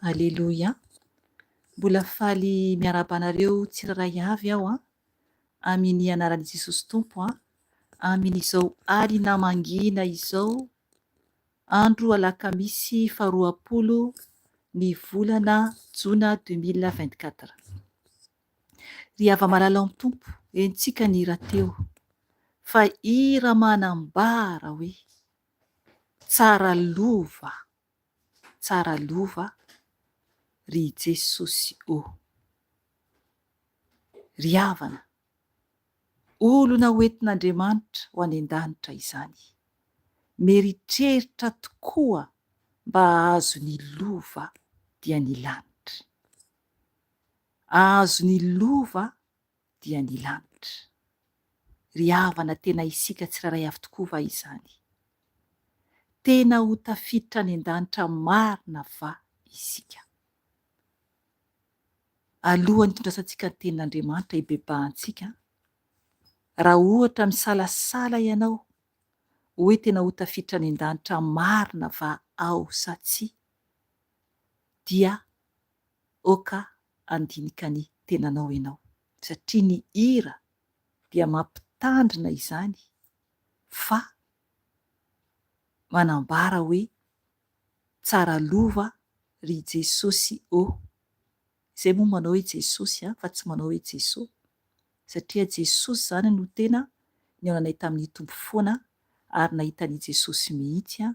Aleloia! Mbola faly miarahaba anareo tsirairay avy aho an, amin'ny anaran'i Jesosy Tompo an, amin'izao alina mangina izao, andro alakamisy faharoapolo ny volana jona 2024. Ry hava-malala ao amin'ny Tompo, henontsika ny hira teo, fa hira manambara hoe, Tsara lova, tsara lova ry Jesosy ô. Ry havana, olona hoentin'Andriamanitra ho any an-danitra izany. Mieritreritra tokoa mba hahazo ny lova dia ny lanitra. Hahazo ny lova dia ny lanitra. Ry havana tena isika tsirairay avy tokoa va izany? Tena ho tafiditra any an-danitra marina va isika? Alohan'ny hitondrasantsika ny tenin'Andriamanitra hibebahantsika, raha ohatra misalasala ianao hoe tena ho tafiditra any an-danitra marina va aho sa tsia, dia oka handinika ny tenanao ianao, satria ny hira dia mampitandrina izany fa manambara hoe tsara lova ry Jesosy ô. Izay moa manao hoe Jesosy an, fa tsy manao hoe Jeso, satria Jesosy izany no tena nihaonanay tamin'ny Tompo foana ary nahita an'i Jesosy mihitsy an,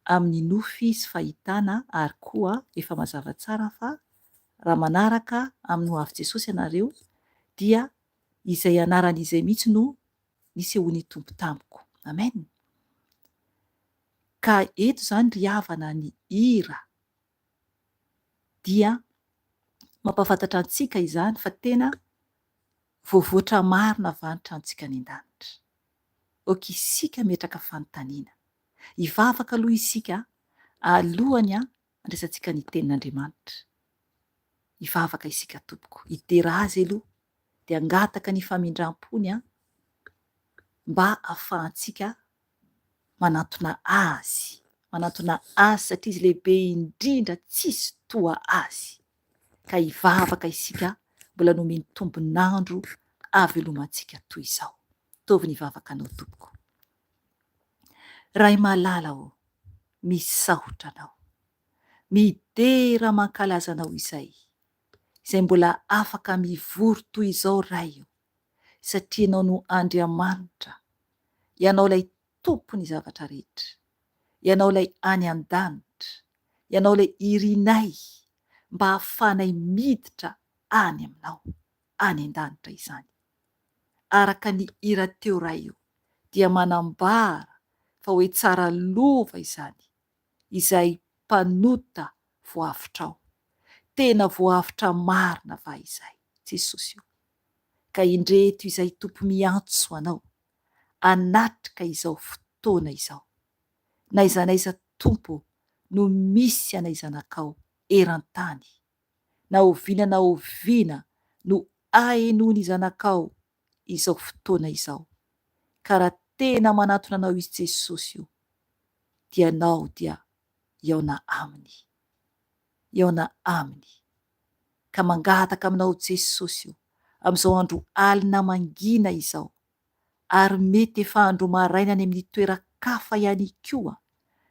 amin'ny nofy sy fahitana ary koa efa mazava tsara fa raha manaraka amin'ny ho avy Jesosy ianareo dia izay anarany izay mihitsy no nisehoan'ny Tompo tamiko. Amen. Ka eto izany ry havana ny hira dia mampahafantatra antsika izany fa tena voavoatra marina va ny tranontsika any an-danitra. Ok isika metraka fanontaniana. Hivavaka aloha isika alohany handraisantsika ny tenin'Andriamanitra. Hivavaka isika tompoko. Hidera Azy aloha dia hangataka ny famindram-pony mba hahafahantsika manantona Azy, manantona Azy satria Izy lehibe indrindra tsisy toa Azy. Ka hivavaka isika mbola nomeny tombon'andro hahavelomantsika toy izao. Taovy ny vavakanao tompoko. Ray malala ô, misaotra Anao. Midera mankalaza Anao izay, izay mbola afaka mivory toy izao Ray ô, satria Ianao no Andriamanitra, Ianao ilay Tompon'ny zavatra rehetra, Ianao ilay any an-danitra, Ianao ilay irinay mba hahafahanay miditra any Aminao, any an-danitra izany. Araka ny hira teo Ray o, dia manambara fa hoe tsara lova izany izay mpanota voavotrao. Tena voavotra marina va izay, Jesosy o? Ka indreto izay Tompo miantso anao hanatrika izao fotoana izao. N'aiza n'aiza Tompo no misy anay zanakao eran-tany, na oviana na oviana no ahenoan'ny zanakao izao fotoana izao. Ka raha tena manatona anao Izy Jesosy o, dia ianao dia hihaona Aminy. Hihaona Aminy. Ka mangataka aminao Jesosy o, amin'izao andro alina mangina izao, ary mety efa andro maraina any amin'ny toeran-kafa ihany koa,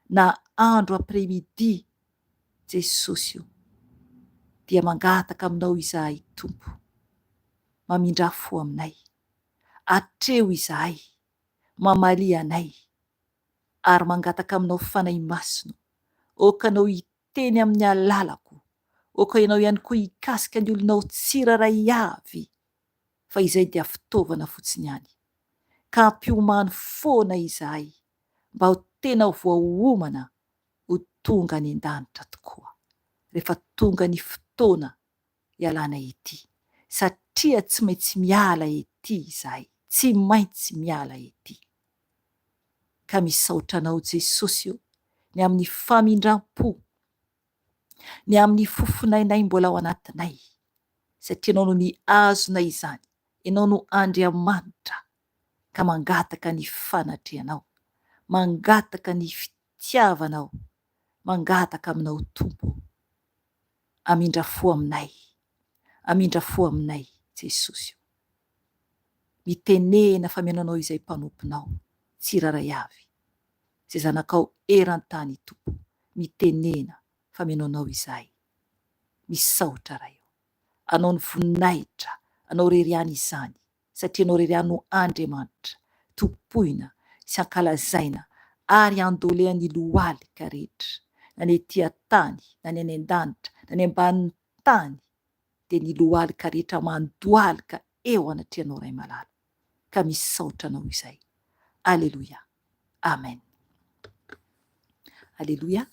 na andro après midi, Jesosy o, dia mangataka aminao izahay Tompo, mamindrà fo aminay, atreho izahay, mamalia anay, ary mangataka aminao Fanahy Masina o, aoka Anao hiteny amin'ny alalako, aoka Ianao ihany koa hikasika ny olonao tsirairay avy, fa izay dia fitaovana fotsiny ihany, ka ampiomano foana izahay mba ho tena voaomana ho tonga any an-danitra tokoa, rehefa tonga ny fotoana ialana ety, satria tsy maintsy miala ety izahay, tsy maintsy miala ety. Ka misaotra Anao Jesosy o, ny amin'ny famindram-po, ny amin'ny fofonainay mbola ao anatinay, satria Ianao no mihazona izany, Ianao no Andriamanitra, ka mangataka ny fanatrehanao, mangataka ny fitiavanao, mangataka aminao Tompo o. Amindra fo aminay, amindra fo aminay Jesosy o. Mitenena fa mihaino Anao izay mpanomponao tsirairay avy, izay zanakao eran-tany Tompo, mitenena fa mihaino Anao izahay. Misaotra Ray o. Anao ny voninahitra, Anao irery ihany izany. satria Ianao irery ihany no Andriamanitra, tompoina sy ankalazaina ary andolehan'ny lohalika rehetra, na ny ety an-tany, na ny any an-danitra, na ny ambanin'ny tany. dia ny lohalika rehetra mandohalika eo anatrehanao Ray malala ka misaotra anao izay. Aleloia. Amen. Aleloia.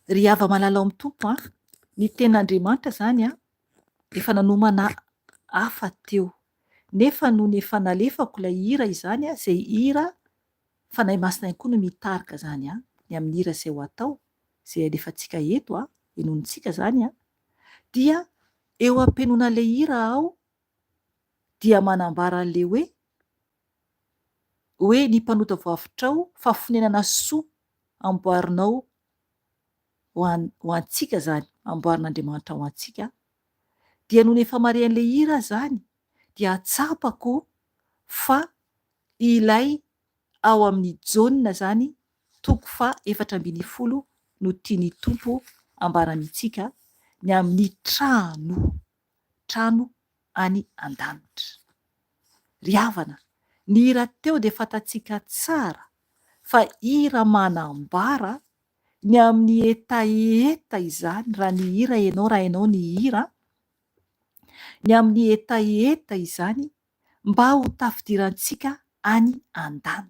Ry hava-malala ao amin'ny Tompo a, ny tenin'Andriamanitra izany a, efa nanomana hafa teo. Nefa nony efa nalefako ilay hira izany a, izay hira Fanahy Masina ihany koa no mitarika izany a, ny amin'ny hira izay ho atao, izay alefantsika eto a, henointsika izany a, dia eo am-penoana ilay hira aho dia manambara an'ilay hoe, hoe ny mpanota voavotrao fa fonenana soa amboarinao ho an, ho antsika izany, amboarin'Andriamanitra ho antsika, dia nony efa marihan'ilay hira aho izany dia tsapako fa ilay ao amin'ny Jaona izany toko faha 14 no tian'ny Tompo ambara amintsika ny amin'ny trano, trano any an-danitra. Ry havana, ny hira teo dia fantatsika tsara fa hira manambara ny amin'ny hetaheta izany raha nihira ianao, raha ianao nihira, ny amin'ny hetaheta izany mba ho tafidirantsika any an-danitra.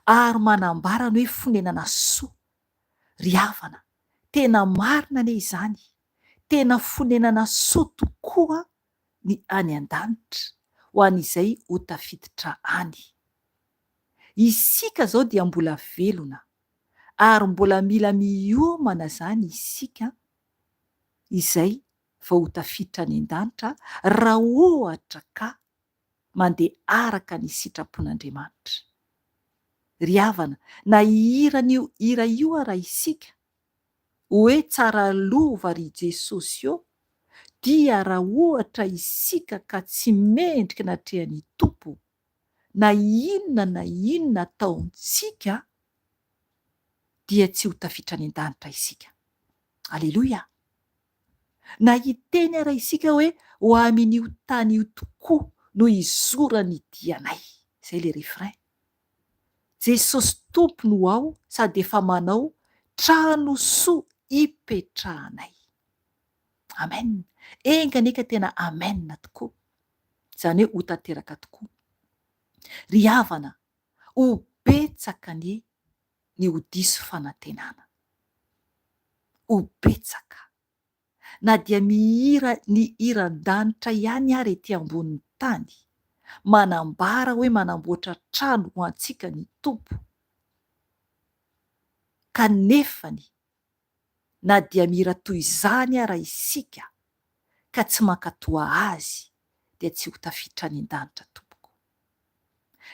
Ary manambara ny hoe fonenana soa. Ry havana, tena marina anie izany, tena fonenana soa tokoa ny any an-danitra ho an'izay ho tafiditra any. Isika izao dia mbola velona, ary mbola mila miomana izany isika izay vao ho tafiditra any an-danitra raha ohatra ka mandeha araka ny sitrapon'Andriamanitra. Ry havana, na hihira an'io hira io ara isika, hoe tsara lova ry Jesosy ô, dia raha ohatra isika ka tsy mendrika anatrehan'ny Tompo, na inona na inona ataontsika, dia tsy ho tafiditra any an-danitra isika. Aleloia! Na hiteny ara isika hoe ho amin'io tany io tokoa no hizoran'ny dianay. Izay ilay refrain. Jesosy Tompo no ao sady efa manao trano soa hipetrahanay. Amen. Enga anie ka tena amen tokoa. Izany hoe ho tanteraka tokoa. Ry havana, ho betsaka anie ny ho diso fanantenana. Ho betsaka. Na dia mihira ny hiran-danitra ihany ary ety ambonin'ny tany, manambara hoe manamboatra trano ho antsika ny Tompo, kanefany na dia mihira toy izany ara isika ka tsy mankatoa Azy dia tsy ho tafiditra any an-danitra tompoko.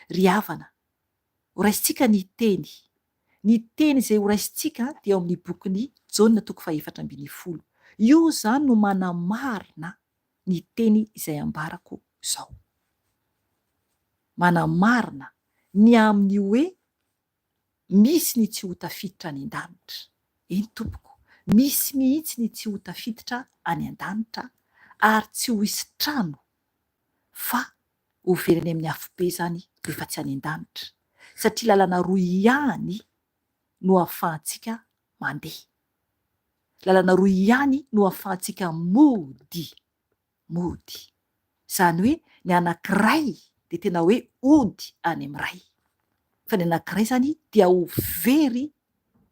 Ry havana, Horaisintsika ny teny. Ny teny izay horaisintsika dia ao amin'ny bokin'i Jaona toko faha-14. Io izany no manamarina ny teny izay ambarako izao. Manamarina ny amin'ny hoe misy ny tsy ho tafiditra any an-danitra. Eny tompoko, misy mihitsy ny tsy ho tafiditra any an-danitra ary tsy ho hisy trano fa ho very any amin'ny afobe izany rehefa tsy any an-danitra, satria lalana roa ihany no ahafahantsika mandeha. Lalana roa ihany no ahafahantsika mody, mody. Izany hoe ny anankiray dia tena hoe hody any amin'ny Ray, fa ny anankiray izany dia ho very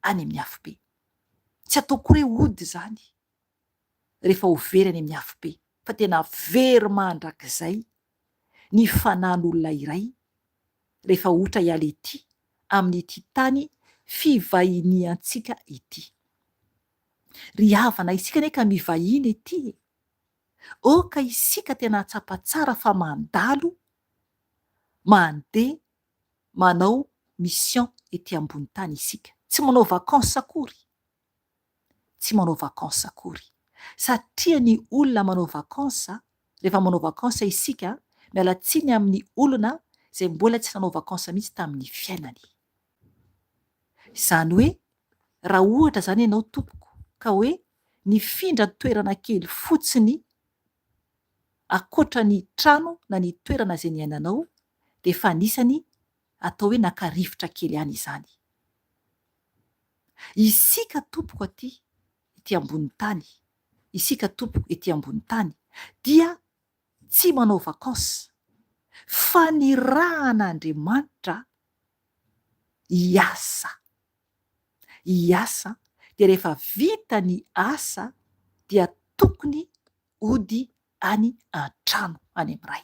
any amin'ny afobe. Tsy atao akory hoe hody izany rehefa ho very any amin'ny afobe, fa tena very mandrakizay ny fanan'olona iray rehefa ohatra hiala ety amin'ity tany fivahiniantsika ity. Ry havana, isika anie ka mivahiny ety e! Aoka isika tena hahatsapa tsara fa mandalo, mandeha manao mission ety ambony tany isika. Tsy manao vacances akory. Tsy manao vacances akory. Satria ny olona manao vacances, rehefa manao vacances isika, miala tsiny amin'ny olona izay mbola tsy nanao vacances mihitsy tamin'ny fiainany. Izany hoe raha ohatra izany ianao tompoko ka hoe nifindra toerana kely fotsiny ankoatra ny trano na ny toerana izay niainanao dia efa anisany atao hoe naka rivotra kely ihany izany. Isika tompoko aty ety ambonin'ny tany. Isika tompoko ety ambony tany dia tsy manao vacances fa nirahan'Andriamanitra hiasa. Hiasa dia rehefa vita ny asa dia tokony hody any an-trano any amin'ny Ray.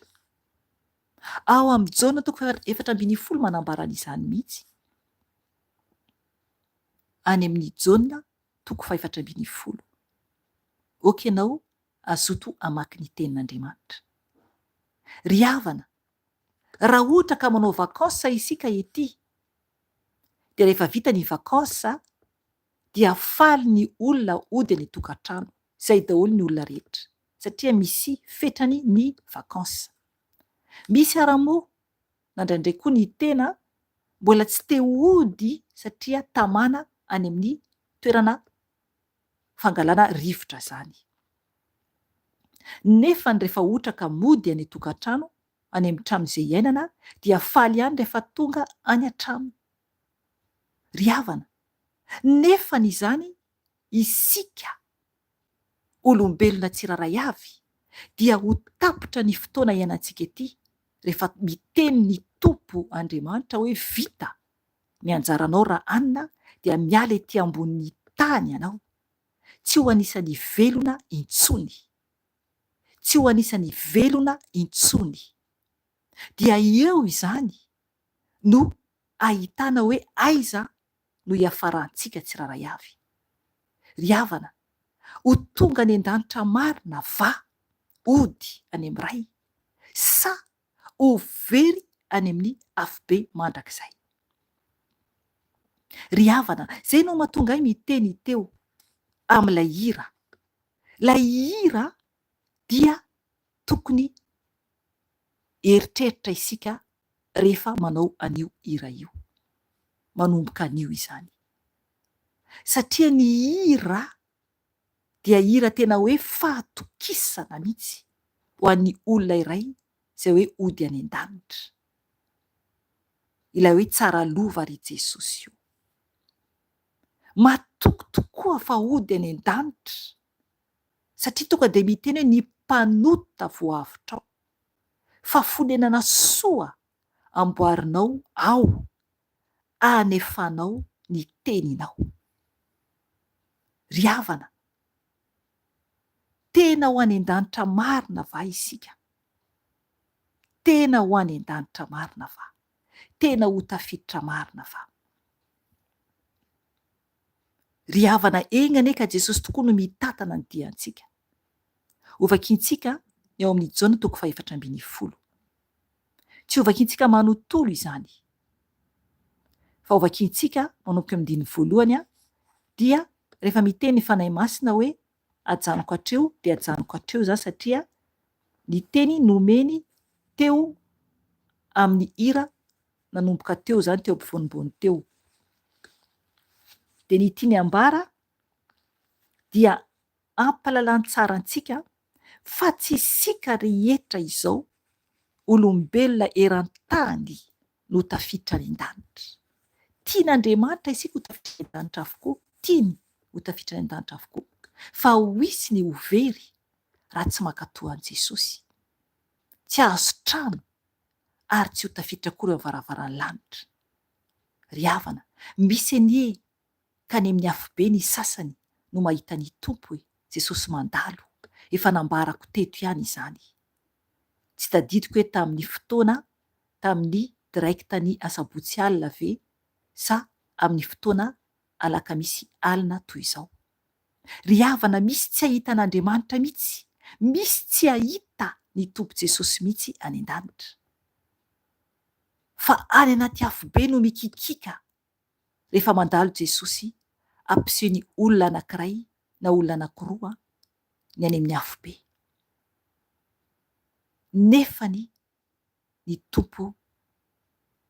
Ao amin'ny Jaona toko 14 manambara an'izany mihitsy. Any amin'ny Jaona toko 14. Ok ianao hazoto hamaky ny tenin'Andriamanitra. Ry havana, raha ohatra ka manao vacances isika ety, dia rehefa vita ny vacances dia faly ny olona hody any an-tokantrano, izay daholo ny olona rehetra, satria misy fetrany ny vacances. Misy ara moa na indraindray koa ny tena mbola tsy te hody satria tamana any amin'ny toerana fangalana rivotra zany. Nefa ny rehefa ohtra ka mody any an-tokantrano, any amin'ny trano izay iainana dia faly ihany rehefa tonga any an-trano. Ry havana, nefany izany isika olombelona tsirairay avy dia ho tapitra ny fotoana iainantsika ety rehefa miteny ny Tompo Andriamanitra hoe vita ny anjaranao ra Anna dia miala ety ambonin'ny tany ianao, tsy ho anisan'ny velona intsony. Tsy ho anisan'ny velona intsony. Dia eo izany no ahitana hoe aiza no hiafarantsika tsirairay avy. Ry havana, ho tonga any an-danitra marina va hody any amin'ny Ray sa ho very any amin'ny afobe mandrakizay? Ry havana, izay no mahatonga ahy miteny teo amin'ilay hira. Ilay hira dia tokony eritreritra isika rehefa manao an'io hira io. Manomboka anio izany. Satria ny hira dia hira tena hoe fahatokisana mihitsy ho an'ny olona iray izay hoe hody any an-danitra. Ilay hoe tsara lova ry Jesosy o. Matoky tokoa fa hody any an-danitra satria tonga dia miteny hoe ny mpanota voavotrao. Fa fonenana soa amboarinao ao anefanao ny teninao. Ry havana, tena ho any an-danitra marina va isika? Tena ho any an-danitra marina va? Tena ho tafiditra marina va? Ry havana, enga anie ka Jesosy tokoa no mitantana ny diantsika. Hovakintsika ny ao amin'ny Jaona toko fahefatra 14. Tsy hovakintsika manontolo izany, fa hovakintsika manomboka eo amin'ny andininy voalohany dia rehefa miteny ny Fanahy Masina hoe ajanoko hatreo dia ajanoko hatreo izany satria ny teny nomeny teo amin'ny hira nanomboka teo izany teo ampovoanimbony teo. Dia ny tiany ambara dia ampahalalan-tsara antsika fa tsy isika rehetra izao olombelona eran-tany no tafiditra any an-danitra. Tian'Andriamanitra isika ho tafiditra any an-danitra avokoa, tiany ho tafiditra any an-danitra avokoa, fa ho hisy ny ho very raha tsy mankatò an'i Jesosy. Tsy hahazo trano ary tsy ho tafiditra akory eo amin'ny varavaran'ny lanitra. Ry havana, misy anie ka any amin'ny afobe ny sasany no mahita ny Tompo e, Jesosy mandalo, efa nambarako teto ihany izany. Tsy tadidiko hoe tamin'ny fotoana tamin'ny direct ny asabotsy alina ve sa amin'ny fotoana alakamisy alina toy izao. Ry havana misy tsy hahita an'Andriamanitra mihitsy, misy tsy hahita ny Tompo Jesosy mihitsy any an-danitra. Fa any anaty afobe no mikikiaka rehefa mandalo Jesosy ampiseho ny olona anankiray na olona anankiroa ny any amin'ny afobe. Nefany ny Tompo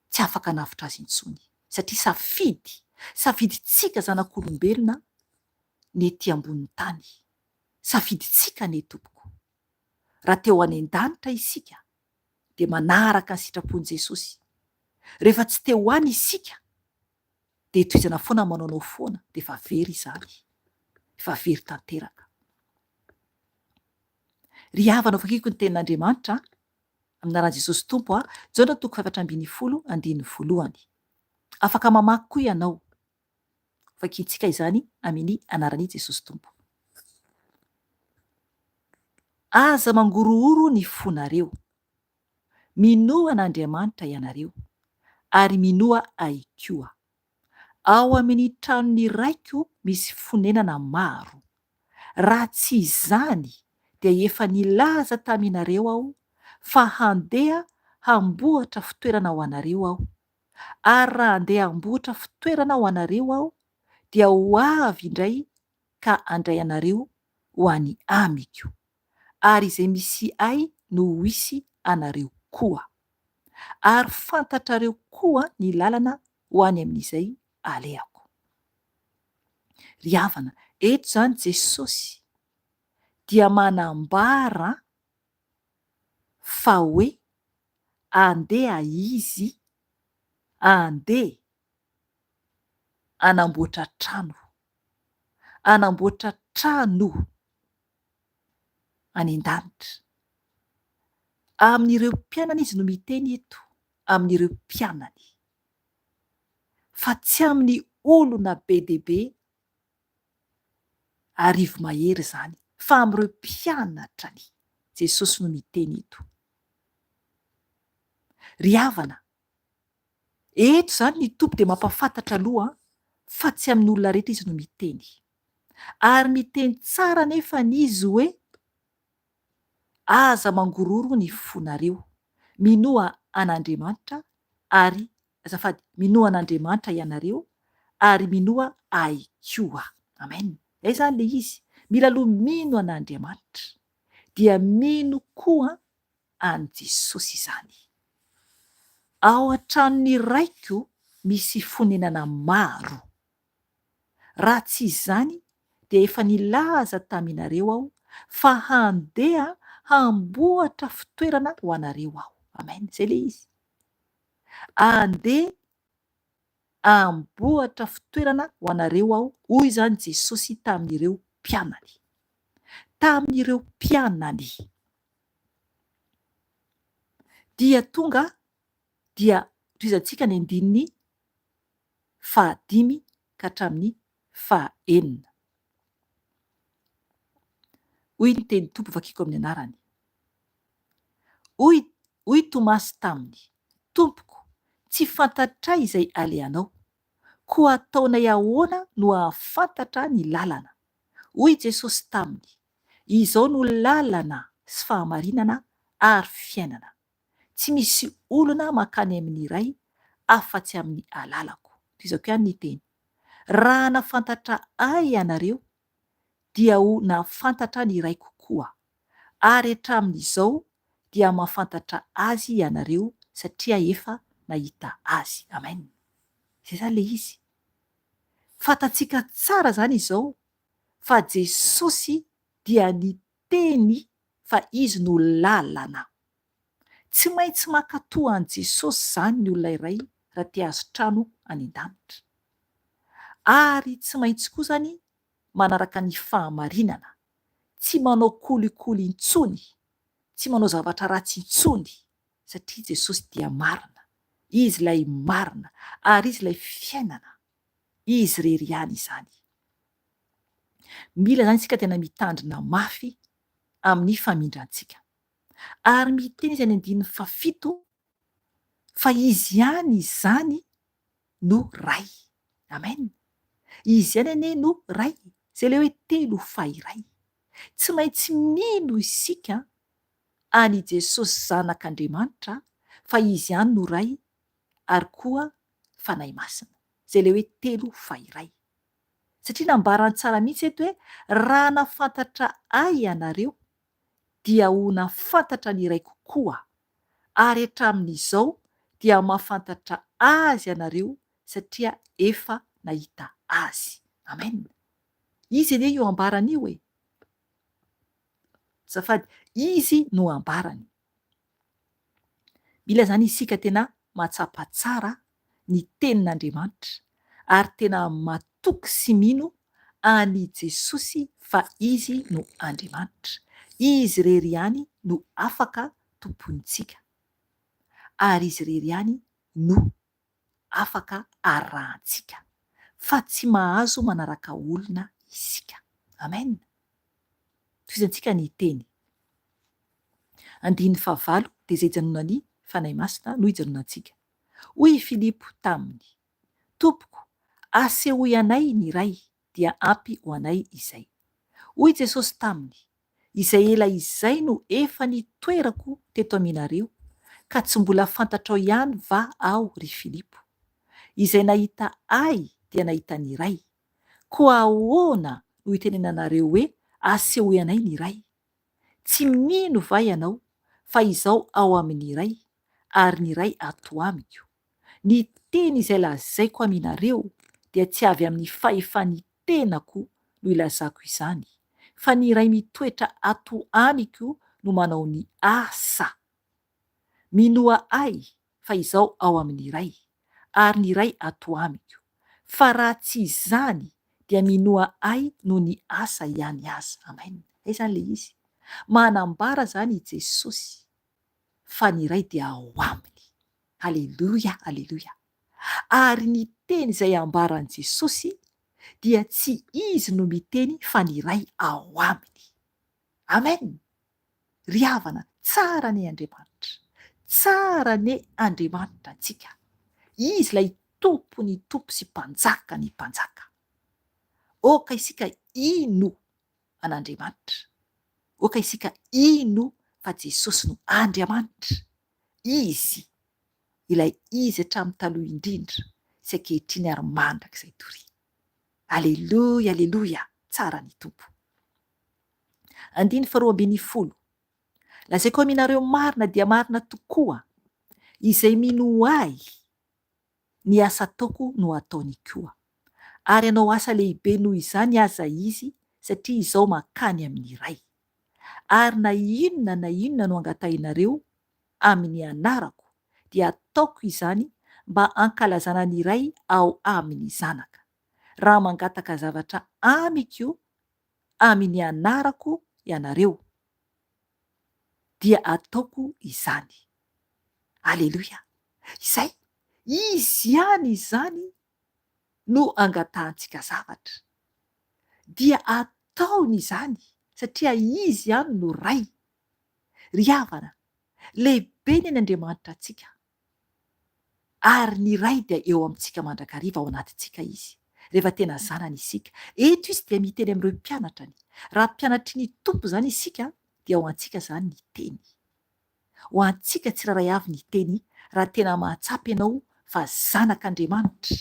tsy afaka hanavotra azy intsony satria safidy, safidintsika zanak'olombelona ny ety ambonin'ny tany, safidintsika anie tompoko. Raha te ho any an-danitra isika dia manaraka ny sitrapon'i Jesosy. Rehefa tsy te ho any isika dia tohizana foana manaonao foana dia efa very izany, efa very tanteraka. Ry havana, vakiko ny tenin'Andriamanitra amin'ny anaran'i Jesosy Tompo a, Jaona toko faha-14 andininy voalohany. Afaka mamaky koa ianao. Vakintsika izany amin'ny anaran'i Jesosy Tompo. Aza mangorohoro ny fonareo. Minoa an'Andriamanitra ianareo, ary minoa Ahy koa. Ao amin'ny tranon'ny Raiko misy fonenana maro. Raha tsy izany dia efa nilaza taminareo Aho fa handeha hamboatra fitoerana ho anareo Aho. Ary raha handeha hamboatra fitoerana ho anareo Aho, dia ho avy indray ka handray anareo ho any Amiko. Ary izay misy Ahy no ho hisy anareo koa. Ary fantatrareo koa ny lalana ho any amin'izay alehako. Ry havana, eto izany Jesosy dia manambara fa hoe andeha Izy andeha hanamboatra trano, hanamboatra trano any an-danitra. Amin'ireo mpianany Izy no miteny eto, amin'ireo mpianany. Fa tsy amin'ny olona be dia be arivomahery izany, fa amin'ireo mpianatrany. Jesosy no miteny eto. Ry havana, eto izany ny Tompo dia mampahafantatra aloha fa tsy amin'ny olona rehetra Izy no miteny. Ary miteny tsara anefa Izy hoe, Aza mangororo ny fonareo. Minoa an'Andriamanitra ary, azafady, minoa an'Andriamanitra ianareo ary minoa Ahy koa. Amen. Izay izany ilay izy. Mila aloha mino an'Andriamanitra. Dia mino koa an'i Jesosy izany. Ao an-tranon'ny Raiko misy fonenana maro. Raha tsy izany dia efa nilaza taminareo aho fa handeha hamboatra fitoerana ho anareo aho. Amen. Izay ilay izy. Andeha hamboatra fitoerana ho anareo aho, hoy izany Jesosy tamin'ireo mpianany. Tamin'ireo mpianany. Dia tonga dia tohizantsika ny andininy fahadimy ka hatramin'ny fahaenina. Hoy ny tenin'ny Tompo vakiko amin'ny anarany. Hoy, hoy Tomasy taminy, Tompoko, tsy fantatray izay alehanao, koa ataonay ahoana no hahafantatra ny lalana? Hoy Jesosy taminy, Izao no lalana sy fahamarinana ary fiainana. Tsy misy olona mankany amin'ny Ray afa-tsy amin'ny alalako. Tohizako ihany ny teny. Raha nahafantatra Ahy ianareo, dia ho nahafantatra ny Raiko koa. Ary hatramin'izao dia mahafantatra Azy ianareo satria efa nahita Azy. Amen. Izay izany ilay izy. Fantatsika tsara izany izao fa Jesosy dia niteny fa Izy no lalana. Tsy maintsy mankatò an'i Jesosy izany ny olona iray raha te hahazo trano any an-danitra. Ary tsy maintsy koa izany manaraka ny fahamarinana, tsy manao kolikoly intsony, tsy manao zavatra ratsy intsony, satria Jesosy dia marina, Izy ilay marina, ary Izy ilay fiainana. Izy irery ihany izany. Mila izany isika tena mitandrina mafy amin'ny famindrantsika. Ary miteny izy any andininy fahafito fa izy ihany izany no Ray. Amen. Izy ihany anie no Ray. Izay ilay hoe telo fa iray. Tsy maintsy mino isika an'i Jesosy Zanak'Andriamanitra fa izy ihany no Ray ary koa Fanahy Masina. Izay ilay hoe telo fa iray. Satria nambarany tsara mihitsy eto hoe raha nahafantatra ahy ianareo dia ho nahafantatra ny Raiko koa, ary hatramin'izao dia mahafantatra Azy ianareo satria efa nahita Azy. Amen. Izy anie io ambarany io e. Azafady, Izy no ambarany. Mila izany isika tena mahatsapa tsara ny tenin'Andriamanitra ary tena matoky sy mino. an'i Jesosy fa Izy no Andriamanitra. Izy irery ihany no afaka tompointsika. Ary Izy irery ihany no afaka arahantsika. Fa tsy mahazo manaraka olona isika. Amen. Tohizantsika ny teny. Andininy fahavalo dia izay ijanonan'ny Fanahy Masina no ijanonantsika. Hoy i Filipo taminy, Tompoko, asehoy anay ny Ray, dia ampy ho anay izay. Hoy Jesosy taminy, Izay ela izay no efa nitoerako teto aminareo, ka tsy mbola fantatrao ihany va Aho, ry Filipo? Izay nahita Ahy dia nahita ny Ray. Koa ahoana no itenenanareo hoe, Asehoy anay ny Ray? Tsy mino va ianao fa Izaho ao amin'ny Ray, ary ny Ray ato amiko? Ny teny izay lazaiko aminareo dia tsy avy amin'ny fahefan'ny tenako no ilazako izany, fa ny Ray mitoetra ato amiko no manao ny asa. Minoa Ahy fa Izaho ao amin'ny Ray, ary ny Ray ato amiko. Fa raha tsy izany dia minoa Ahy noho ny asa ihany aza. Amen. Izay izany ilay izy. Manambara izany i Jesosy fa ny Ray dia ao aminy. Aleloia, aleloia. Ary ny teny izay ambaran'i Jesosy dia tsy Izy no miteny fa ny Ray ao aminy. Amen! Ry havana, tsara anie Andriamanitra. Tsara anie Andriamanitra antsika. Izy ilay Tompon'ny tompo sy Mpanjakan'ny mpanjaka. Aoka isika hino an'Andriamanitra. Aoka isika hino fa Jesosy no Andriamanitra. Izy, ilay Izy hatramin'ny taloha indrindra sy ankehitriny ary mandrakizay doria. Aleloia, aleloia, tsara ny Tompo. Andininy faharoa 12. Lazaiko aminareo marina dia marina tokoa, izay mino Ahy, ny asa ataoko no hataony koa. Ary hanao asa lehibe noho izany aza izy, satria izaho mankany amin'ny Ray. Ary na inona na inona no angatahinareo amin'ny anarako, dia hataoko izany mba hankalazana ny Ray ao amin'ny Zanaka. Raha mangataka zavatra amiko amin'ny anarako ianareo, dia hataoko izany. Aleloia! Izay, Izy ihany izany no angatahantsika zavatra. Dia ataony izany satria Izy ihany no Ray. Ry havana, lehibe ny Andriamanitra antsika. Ary ny Ray dia eo amintsika mandrakariva, ao anatintsika Izy, rehefa tena zanany isika. Eto Izy dia miteny amin'ireo mpianatrany. Raha mpianatry ny Tompo izany isika, dia ho antsika izany ny teny. Ho antsika tsirairay avy ny teny raha tena mahatsapa ianao fa zanak'Andriamanitra,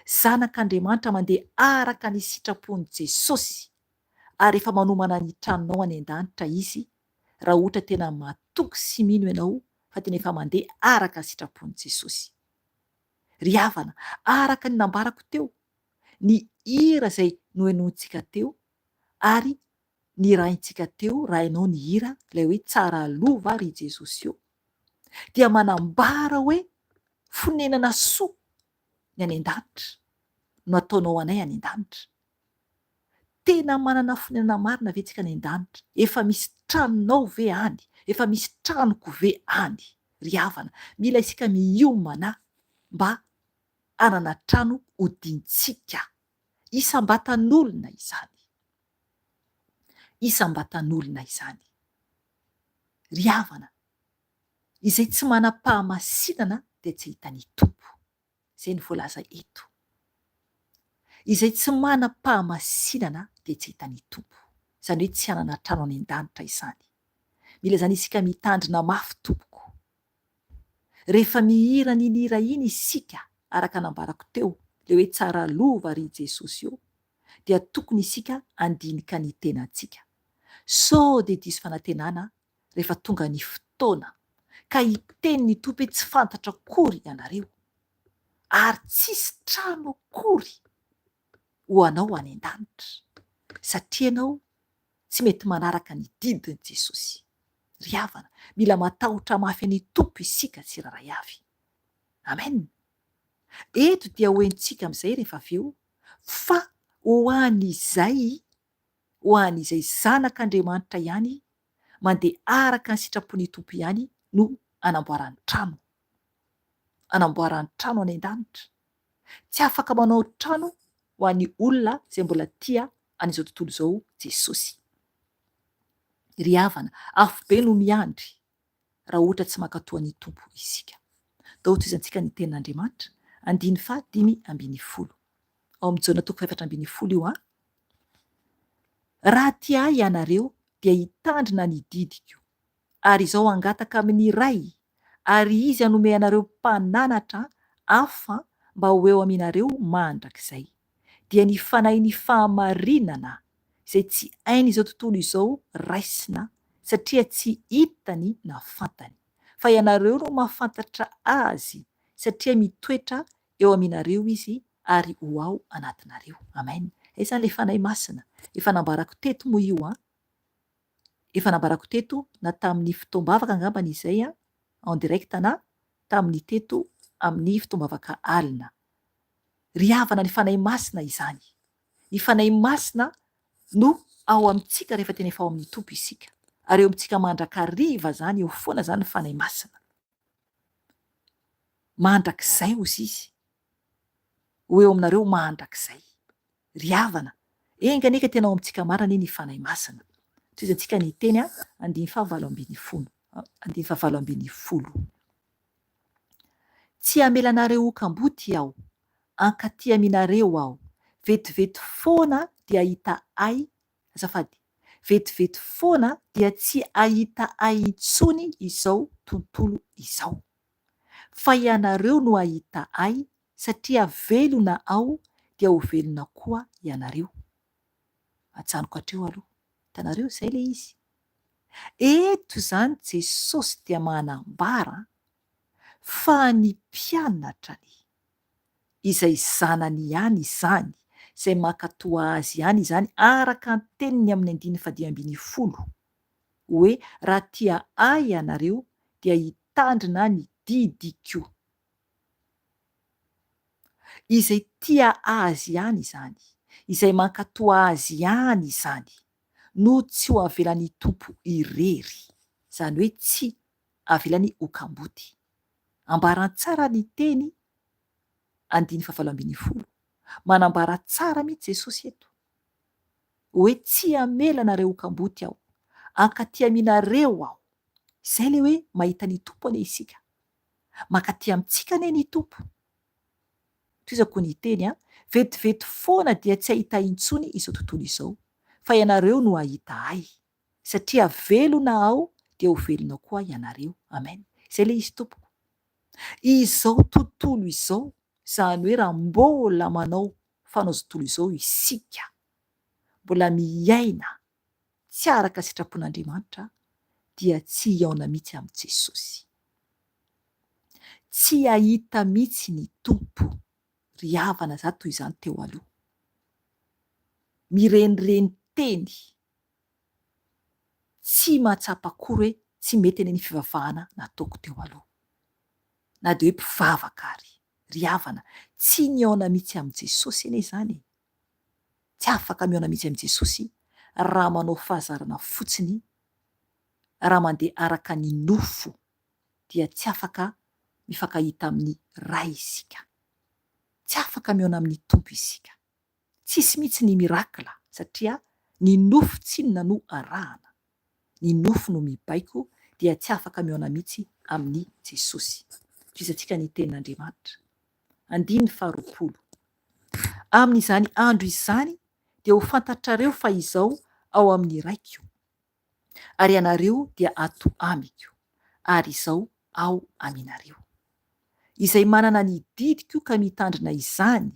zanak'Andriamanitra mandeha araka ny sitrapon'i Jesosy ary efa manomana ny tranonao any an-danitra Izy raha ohatra tena matoky sy mino ianao fa tena efa mandeha araka ny sitrapon'i Jesosy. Ry havana, araka ny nambarako teo, ny hira izay nohenointsika teo ary nirahintsika teo raha ianao nihira ilay hoe tsara lova ry Jesosy o! dia manambara hoe fonenana soa ny any an-danitra no ataonao anay any an-danitra. Tena manana fonenana marina ve tsika any an-danitra? Efa misy tranonao ve any? Efa misy tranoko ve any? Ry havana, mila isika miomana mba hanana trano hodintsika. Isam-batan'olona izany. Isam-batan'olona izany. Ry havana, izay tsy manam-pahamasinana dia tsy hahita ny Tompo. Izay no voalaza eto. Izay tsy manam-pahamasinana dia tsy hahita ny Tompo. Izany hoe tsy hanana trano any an-danitra izany. Mila izany isika mitandrina mafy tompoko. Rehefa mihira an'iny hira iny isika, araka nambarako teo, ilay hoe tsara lova ry Jesosy ô, dia tokony isika handinika ny tenantsika. Sao dia diso fanantenana rehefa tonga ny fotoana, ka hiteny ny Tompo hoe tsy fantatra akory ianareo, ary tsisy trano akory ho anao any an-danitra, satria ianao tsy mety manaraka ny didin'i Jesosy. Ry havana, mila matahotra mafy an'i Tompo isika tsirairay avy. Amen! Eto dia ho henontsika amin'izay rehefa avy eo fa Ho an'izay, ho an'izay zanak'Andriamanitra ihany, mandeha araka ny sitrapon'ny Tompo ihany no anamboarany trano. Anamboarany trano any an-danitra. Tsy afaka manao trano ho an'ny olona izay mbola tia an'izao tontolo izao Jesosy. Ry havana, afobe no miandry raha ohatra tsy mankatoa ny Tompo isika. Ndao hotohizantsika ny tenin'Andriamanitra, andininy faha 15. Ao amin'ny Jaona toko fahefatra 14 io an. Raha tia ahy ianareo dia hitandrina ny didiko, ary izao hangataka amin'ny Ray, ary Izy hanome anareo mpananatra hafa mba ho eo aminareo mandrakizay, dia ny Fanahin'ny fahamarinana, izay tsy hain'izao tontolo izao raisina satria tsy hitany na fantany. Fa ianareo no mahafantatra Azy satria mitoetra eo aminareo Izy ary ho ao anatinareo. Amen. Aiza izany ilay Fanahy Masina? Efa nambarako teto moa io an. Efa nambarako teto na tamin'ny fotoam-bavaka angambany izay an, en direct na tamin'ny teto amin'ny fotoam-bavaka alina. Ry havana ny Fanahy Masina izany. Ny Fanahy Masina no ao amintsika rehefa tena efa ao amin'ny Tompo isika. Ary eo amintsika mandrakariva izany, eo foana izany ny Fanahy Masina. Mandrakizay hozy Izy. Ho eo aminareo mandrakizay. Ry havana, enga anie ka tena ao amintsika marina anie ny Fanahy Masina. Tohizantsika ny teny andininy faha 18. Andininy faha 18. Tsy hamela anareo ho kamboty aho, Ankaty aminareo aho. Vetivety foana dia hahita ahy, azafady, vetivety foana dia tsy hahita ahy intsony izao tontolo izao. Fa ianareo no hahita ahy, satria velona aho dia ho velona koa ianareo. Ajanoko hatreo aloha. Hitanareo, izay ilay izy. Eto izany Jesosy dia manambara fa ny mpianatrany, izay zanany ihany izany, izay mankatoa azy ihany izany araka ny teniny amin'ny andininy fahadimy 15, hoe, Raha tia ahy ianareo, dia hitandrina ny didiko. Izay tia azy ihany izany, izay mankatoa azy ihany izany, no tsy ho avelan'ny Tompo irery, izany hoe tsy avelany ho kamboty. Ambarany tsara ny teny, andininy fahavalo 18. Manambara tsara mihitsy Jesosy eto, hoe tsy hamela anareo ho kamboty aho, hankaty aminareo aho. Izay ilay hoe mahita ny Tompo anie isika. Mankaty amintsika anie ny Tompo. Tohizako ny teny, vetivety foana dia tsy hahita intsony izao tontolo izao, fa ianareo no hahita ahy. Satria velona aho dia ho velona koa ianareo. Amen. Izay ilay izy tompoko. Izao tontolo izao, izany hoe raha mbola manao fanao izao tontolo izao isika, mbola miaina tsy araka sitrapon'Andriamanitra dia tsy hihaona mihitsy amin'i Jesosy. Tsy hahita mihitsy ny Tompo. Ry havana za toy izany teo aloha. Mirenireny teny. Tsy mahatsapa akory hoe tsy mety anie ny fivavahana nataoko teo aloha. Na dia hoe mpivavaka ary. Ry havana, tsy nihaona mihitsy amin'i Jesosy anie izany e. Tsy afaka mihaona mihitsy amin'i Jesosy raha manao fahazarana fotsiny, raha mandeha araka ny nofo dia tsy afaka mifankahita amin'ny Ray isika. Tsy afaka mihaona amin'ny Tompo isika. Tsisy mihitsy ny miracle satria ny nofo tsinona no arahana. Ny nofo no mibaiko dia tsy afaka mihaona mihitsy amin'i Jesosy. Tohizantsika ny tenin'Andriamanitra. Andininy faha 20. Amin'izany andro izany dia ho fantatrareo fa izao ao amin'ny Raiko, ary ianareo dia ato amiko, ary izao ao aminareo. Izay manana ny didiko ka mitandrina izany,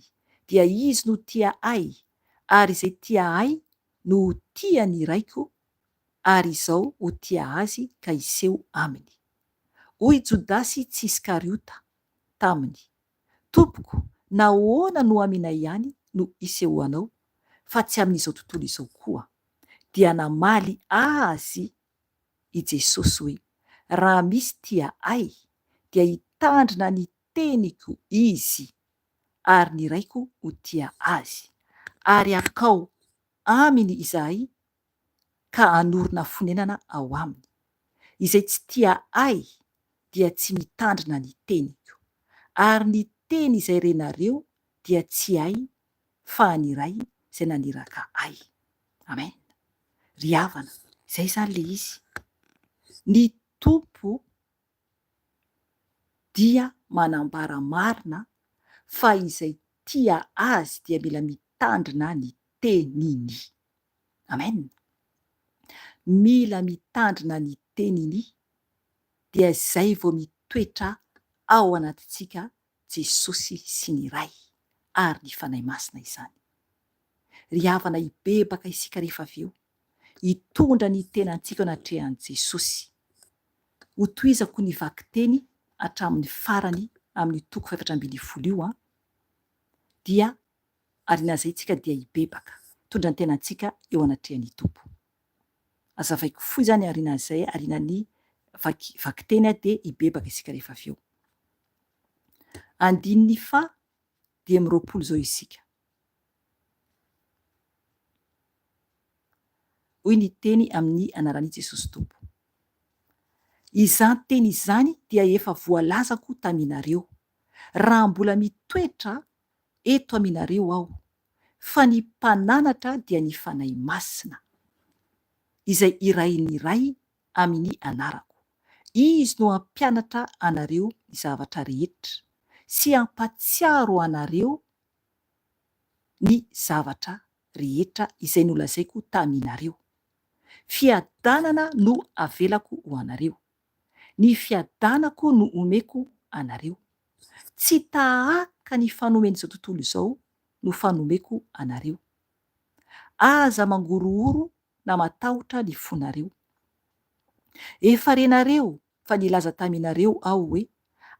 dia izy no tia Ahy, ary izay tia Ahy no ho tia ny Raiko, ary izao ho tia azy ka hiseho aminy. Hoy Jodasy tsy Iskariota taminy, Tompoko, nahoana no aminay ihany no isehoanao, fa tsy amin'izao tontolo izao koa? Dia namaly azy i Jesosy hoe, Raha misy tia Ahy, dia hitandrina ny teniko izy, ary ny Raiko ho tia azy. Ary hakao aminy izahay ka hanorina fonenana ao aminy. Izay tsy tia Ahy dia tsy mitandrina ny teniko. Ary ny teny izay renareo dia tsy Ahy fa an'ny Ray izay naniraka Ahy. Amen. Ry havana, izay izany ilay izy. Ny Tompo dia manambara marina fa izay tia Azy dia mila mitandrina ny Teniny. Amen. Mila mitandrina ny Teniny dia izay vao mitoetra ao anatintsika Jesosy sy ny Ray ary ny Fanahy Masina izany. Ry havana hibebaka isika rehefa avy eo, hitondra ny tenantsika eo anatrehan'i Jesosy. Hotohizako ny vakiteny hatramin'ny farany amin'io toko faha-14 io an, dia aorian'izay isika dia hibebaka, hitondra ny tenantsika eo anatrehan'ny Tompo. Azavaiko fohy izany aorian'izay, aorian'ny vaky vakiteny dia hibebaka isika rehefa avy eo. Andininy faha 25 izao isika. Hoy ny teny amin'ny anaran'i Jesosy Tompo. Izany teny izany dia efa voalazako taminareo, raha mbola mitoetra eto aminareo aho, fa ny Mpananatra dia ny Fanahy Masina, izay irahin'ny Ray amin'ny anarako. Izy no hampianatra anareo ny zavatra rehetra, sy hampatsiaro anareo ny zavatra rehetra izay nolazaiko taminareo. Fiadanana no avelako ho anareo. Ny fiadanako no omeko anareo. Tsy tahaka ny fanomen'izao tontolo izao no fanomeko anareo. Aza mangorohoro na matahotra ny fonareo. Efa renareo fa nilaza taminareo aho hoe,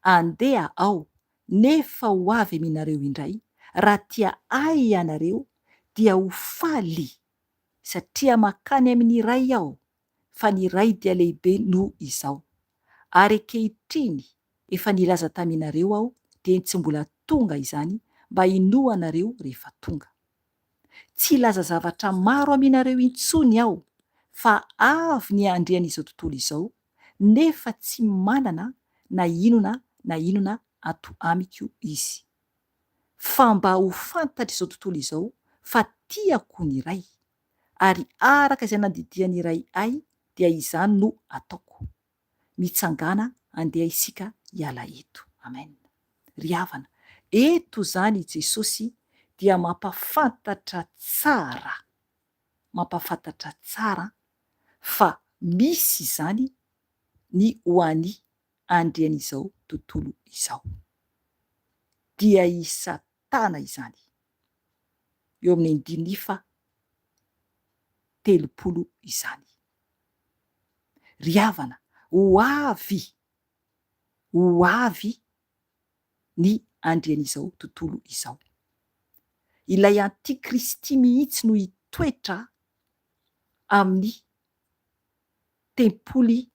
Andeha aho, nefa ho avy aminareo indray, raha tia ahy ianareo, dia ho faly, satria mankany amin'ny Ray aho, fa ny Ray dia lehibe noho izaho. Ary ankehitriny efa nilaza taminareo aho, dieny tsy mbola tonga izany, mba hinoanareo rehefa tonga. Tsy hilaza zavatra maro aminareo intsony aho, fa avy ny andrian'izao tontolo izao, nefa tsy manana na inona na inona ato amiko izy. Fa mba ho fantatr'izao tontolo izao fa tiako ny Ray, ary araka izay nandidian'ny Ray ahy dia izany no ataoko. Mitsangàna andeha isika hiala eto. Amen. Ry havana, eto izany i Jesosy dia mampafantatra tsara, mampafantatra tsara fa misy izany ny ho an'i andrian'izao tontolo izao. Dia i Satana izany. Eo amin'ny andininy faha 30 izany. Ry havana, ho avy, ho avy ny andrian'izao tontolo izao. Ilay antikristy mihitsy no hitoetra amin'ny tempoly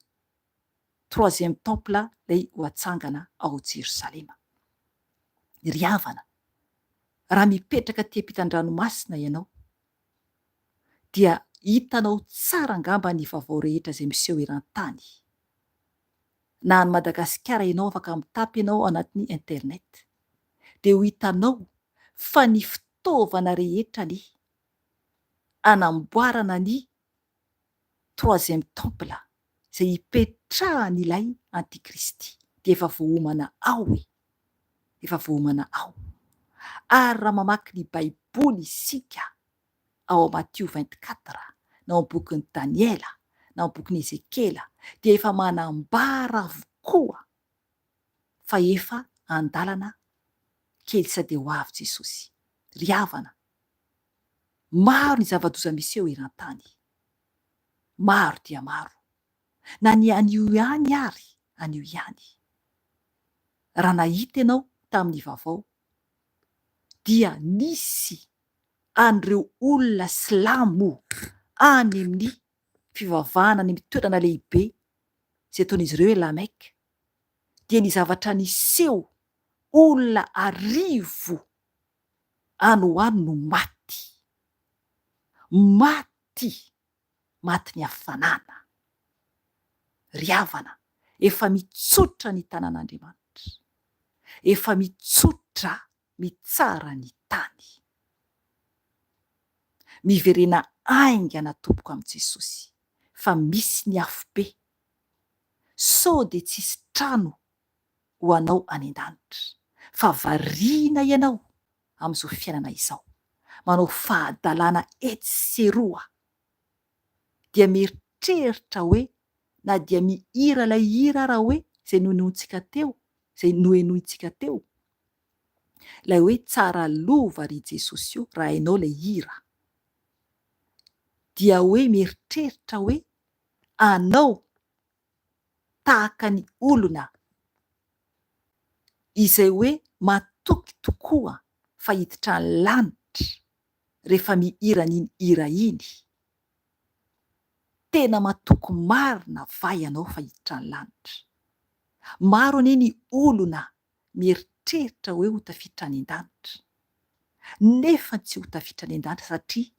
troisième temple ilay ho atsangana ao Jerosalema. Ry havana, raha mipetraka aty ampitan-dranomasina ianao, dia hitanao tsara angamba ny vaovao rehetra izay miseho eran-tany. Na any Madagasikara ianao afaka mitapy ianao ao anatin'ny internet. Dia ho hitanao fa ny fitaovana rehetra anie anamboarana ny troisième temple izay hipetrahan'ilay antikristy dia efa voaomana ao e! Efa voaomana ao. Ary raha mamaky ny baiboly isika ao Matio 24 na ao bokin'i Daniela na ao bokin'i Ezekiela dia efa manambara avokoa fa efa andalana kely sa dia ho avy Jesosy. Ry havana, maro ny zava-doza miseho eran-tany. Maro dia maro. Na ny anio ihany ary, anio ihany. Raha nahita ianao tamin'ny vaovao dia nisy an'ireo olona silamo any amin'ny fivavahana any amin'ny toerana lehibe izay ataon'izy ireo hoe La Mecque dia ny zavatra niseho olona arivo any ho any no maty. Maty, maty ny hafanana. Ry havana, efa mitsotra ny tanan'Andriamanitra. Efa mitsotra mitsara ny tany. Miverena haingana tompoko amin'i Jesosy fa misy ny afobe. Sao dia tsisy trano ho anao any an-danitra fa variana ianao amin'izao fiainana izao, manao fahadalana etsy sy eroa dia mieritreritra hoe na dia mihira ilay hira ara hoe izay nohenointsika teo, izay nohenointsika teo, ilay hoe tsara lova ry Jesosy o raha hainao ilay hira, dia hoe mieritreritra hoe anao tahaka ny olona izay hoe matoky tokoa fa hiditra ny lanitra rehefa mihira an'iny hira iny. Tena matoky marina va ianao fa hiditra ny lanitra? Maro anie ny olona mieritreritra hoe ho tafiditra any an-danitra, nefa tsy ho tafiditra any an-danitra satria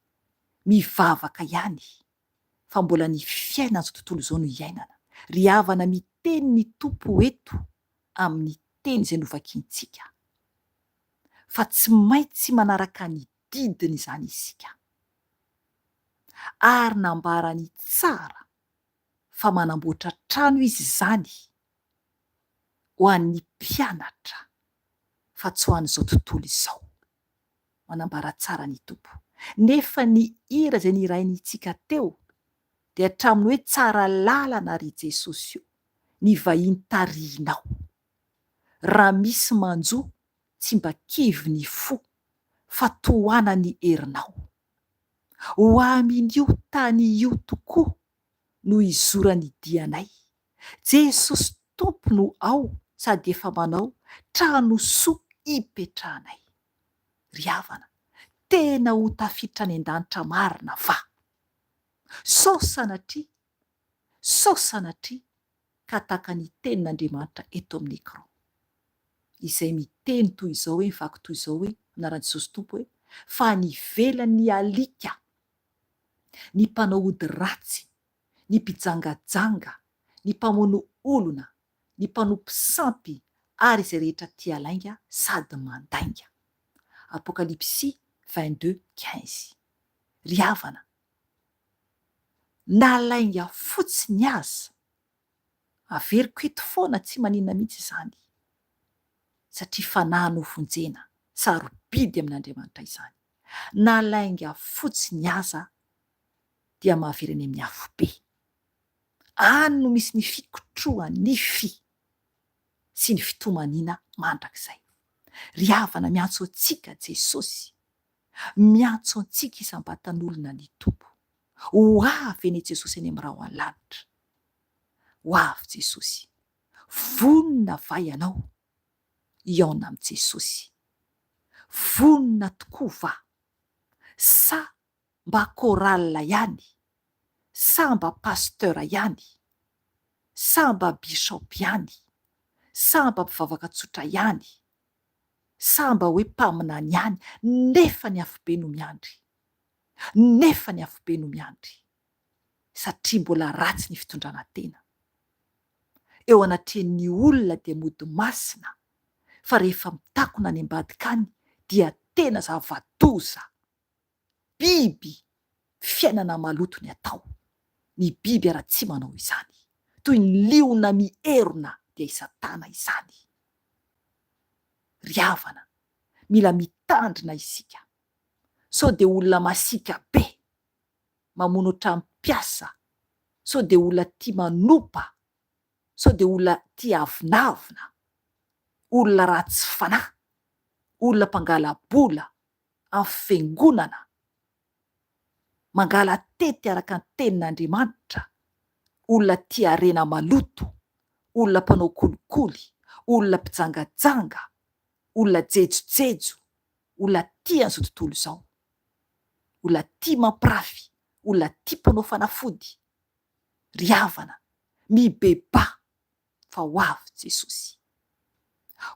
mivavaka ihany fa mbola ny fiainan'izao tontolo izao no iainana. Ry havana miteny ny Tompo eto amin'ny teny izay novakiantsika fa tsy maintsy manaraka ny didiny izany isika. Ary nambarany tsara fa manamboatra trano izy izany ho an'ny mpianatra fa tsy ho an'izao tontolo izao. Manambara tsara ny Tompo. Nefa ny hira izay nirahintsika teo dia hatramin'ny hoe tsara lalana ry Jesosy o, ny vahiny tarihinao. Raha misy manjo tsy mba kivy ny fo fa tohanan'ny herinao. Ho amin'io tany io tokoa no hizoran'ny dianay. Jesosy Tompo no ao sady efa manao trano soa hipetrahanay. Ry havana, tena ho tafiditra any an-danitra marina va? Sao sanatria, sao sanatria ka tahaka ny tenin'Andriamanitra eto amin'ny écran. Izay miteny toy izao hoe, mivaky toy izao hoe, amin'ny anaran'i Jesosy Tompo hoe, fa any ivelany ny alika, ny mpanao ody ratsy, ny mpijangajanga, ny mpamono olona, ny mpanompo sampy ary izay rehetra tia lainga sady mandainga. Apokalypsy 22, 15. Ry havana, na lainga fotsiny aza, averiko eto foana tsy maninona mihitsy izany, satria fanahy novonjena, sarobidy amin'Andriamanitra izany, na lainga fotsiny aza dia mahavery any amin'ny afobe. Any no misy ny fikotroha-nify sy ny fitomaniana mandrakizay. Ry havana, miantso antsika Jesosy. Miantso antsika isam-batan'olona ny Tompo. Ho avy anie Jesosy any amin'ny rahona lanitra. Ho avy Jesosy. Vonona va ianao hihaona amin'i Jesosy? Vonona tokoa va? Sa mba chorale ihany? Sa mba pasteur ihany? Sa mba bishop ihany? Sa mba mpivavaka tsotra ihany? Sa mba hoe mpaminany ihany? Nefa ny afobe no miandry. Nefa ny afobe no miandry. Satria mbola ratsy ny fitondrana tena. Eo anatrehan'ny olona dia mody masina, fa rehefa mitakona any ambadika any dia tena zava-doza. Biby fiainana maloto ny atao. Ny biby ara tsy manao izany. Toy ny liona mierona dia i satana izany. Ry havana, mila mitandrina isika. Sao dia olona masiaka be, mamono hatramin'ny mpiasa, sao dia olona tia manopa, sao dia olona tia avonavona, olona ratsy fanahy, olona mpangala-bola, amin'ny fiangonana, mangala-tety araka ny tenin'Andriamanitra, olona tia harena maloto, olona mpanao kolikoly, olona mpijangajanga, olona jejojejo, olona tia an'izao tontolo izao, olona tia mampirafy, olona tia mpanao fanafody. Ry havana, mibebaha fa ho avy Jesosy.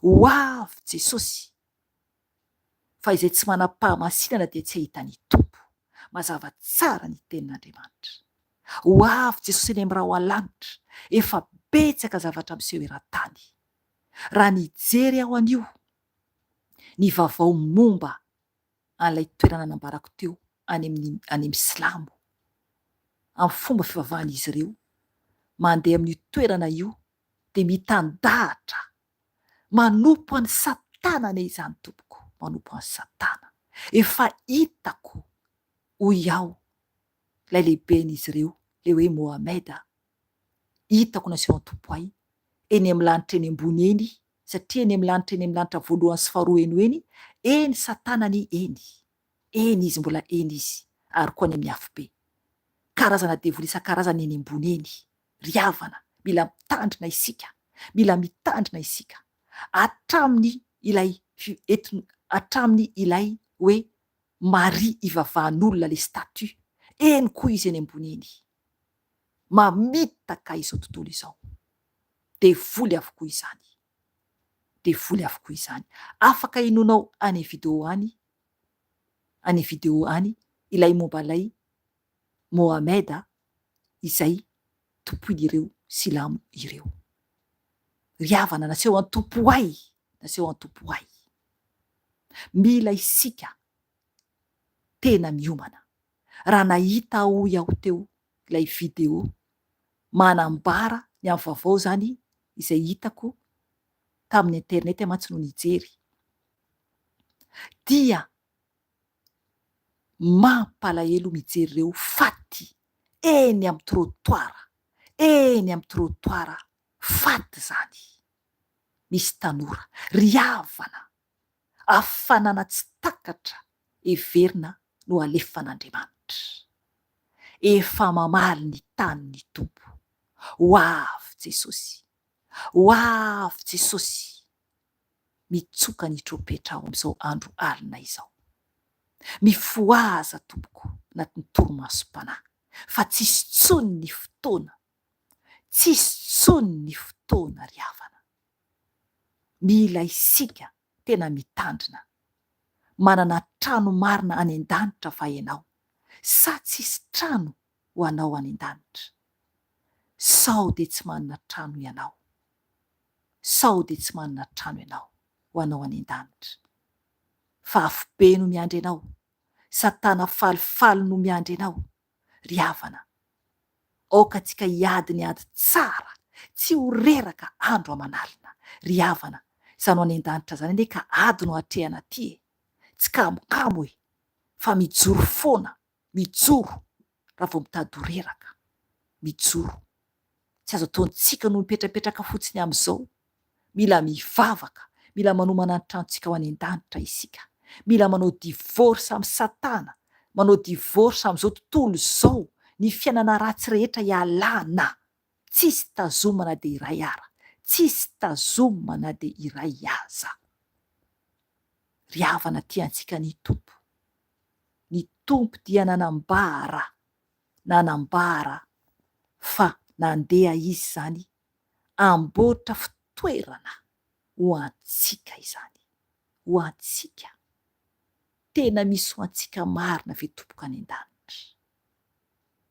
Ho avy Jesosy. Fa izay tsy manam-pahamasinana dia tsy hahita ny Tompo. Mazava tsara ny tenin'Andriamanitra. Ho avy Jesosy eny amin'ny rahona lanitra. Efa betsaka zavatra miseho eran-tany. Raha nijery aho anio ny vaovao momba an'ilay toerana nambarako teo any amin'ny any amin'ny silamo, amin'ny fomba fivavahan'izy ireo, mandeha amin'io toerana io dia mitandahatra manompo an'i satana anie izany tompoko, manompo an'i satana. Efa hitako hoy aho ilay lehiben'izy ireo, ilay hoe Mohammed a, hitako naseho an-tompo ahy eny amin'ny lanitra eny ambony eny, satria eny amin'ny lanitra eny amin'ny lanitra voalohany sy faharoa eny ho eny, eny satana anie eny, eny izy mbola eny izy, ary koa any amin'ny afobe. Karazana devoly isan-karazany eny ambony eny. Ry havana, mila mitandrina isika, mila mitandrina isika. Hatramin'ny ilay, hatramin'ny ilay hoe Maria ivavahan'olona le statue, eny koa izy eny ambony eny. Mamitaka izao tontolo izao. Devoly avokoa izany. Devoly avokoa izany. Afaka henoinao any video any, any video any ilay momba ilay Mohammed izay tompoin'ireo silamo ireo. Ry havana naseho an-tompo ahy, naseho an-tompo ahy. Mila isika tena miomana. Raha nahita hoy aho teo ilay video manambara ny amin'ny vaovao izany izay hitako tamin'ny internet mantsy no nijery dia mampalahelo mijery ireo faty eny amin'ny trottoir, eny amin'ny trottoir faty izany misy tanora ry havana hafanana tsy takatra heverina no alefan'Andriamanitra. Efa mamaly ny tany ny Tompo. Ho avy Jesosy. Ho avy Jesosy. Mitsoka ny tropetra aho amin'izao andro alina izao. Mifohaza tompoko anatin'ny torimasom-panahy fa tsisy tsony ny fotoana. Tsisy tsony ny fotoana ry havana. Mila isika tena mitandrina. Manana trano marina any an-danitra va ianao? Sa tsisy trano ho anao any an-danitra? Sao dia tsy manana trano ianao? Sao dia tsy manana trano ianao ho anao any an-danitra? Fa afobe no miandry anao, Satana falifaly no miandry anao, ry havana. Aoka tsika hiady ny ady tsara, tsy ho reraka andro aman'alina. Ry havana, izany ho any an-danitra izany anie ka ady no atrehana aty e! Tsy kamokamo e! Fa mijoro foana, mijoro raha vao mitady ho reraka. Mijoro. Tsy azo ataontsika no mipetrapetraka fotsiny amin'izao. Mila mivavaka, mila manomana ny tranontsika ho any an-danitra isika. Mila manao divorce amin'i Satana, manao divorce amin'izao tontolo izao, ny fiainana ratsy rehetra ialana. Tsisy tazomina na dia iray ara. Tsisy tazomina na dia iray aza. Ry havana tiantsika ny Tompo. Ny Tompo dia nanambara, nanambara fa nandeha Izy izany amboatra fitoerana ho antsika izany. Ho antsika. Tena misy ho antsika marina ve tompoko any an-danitra?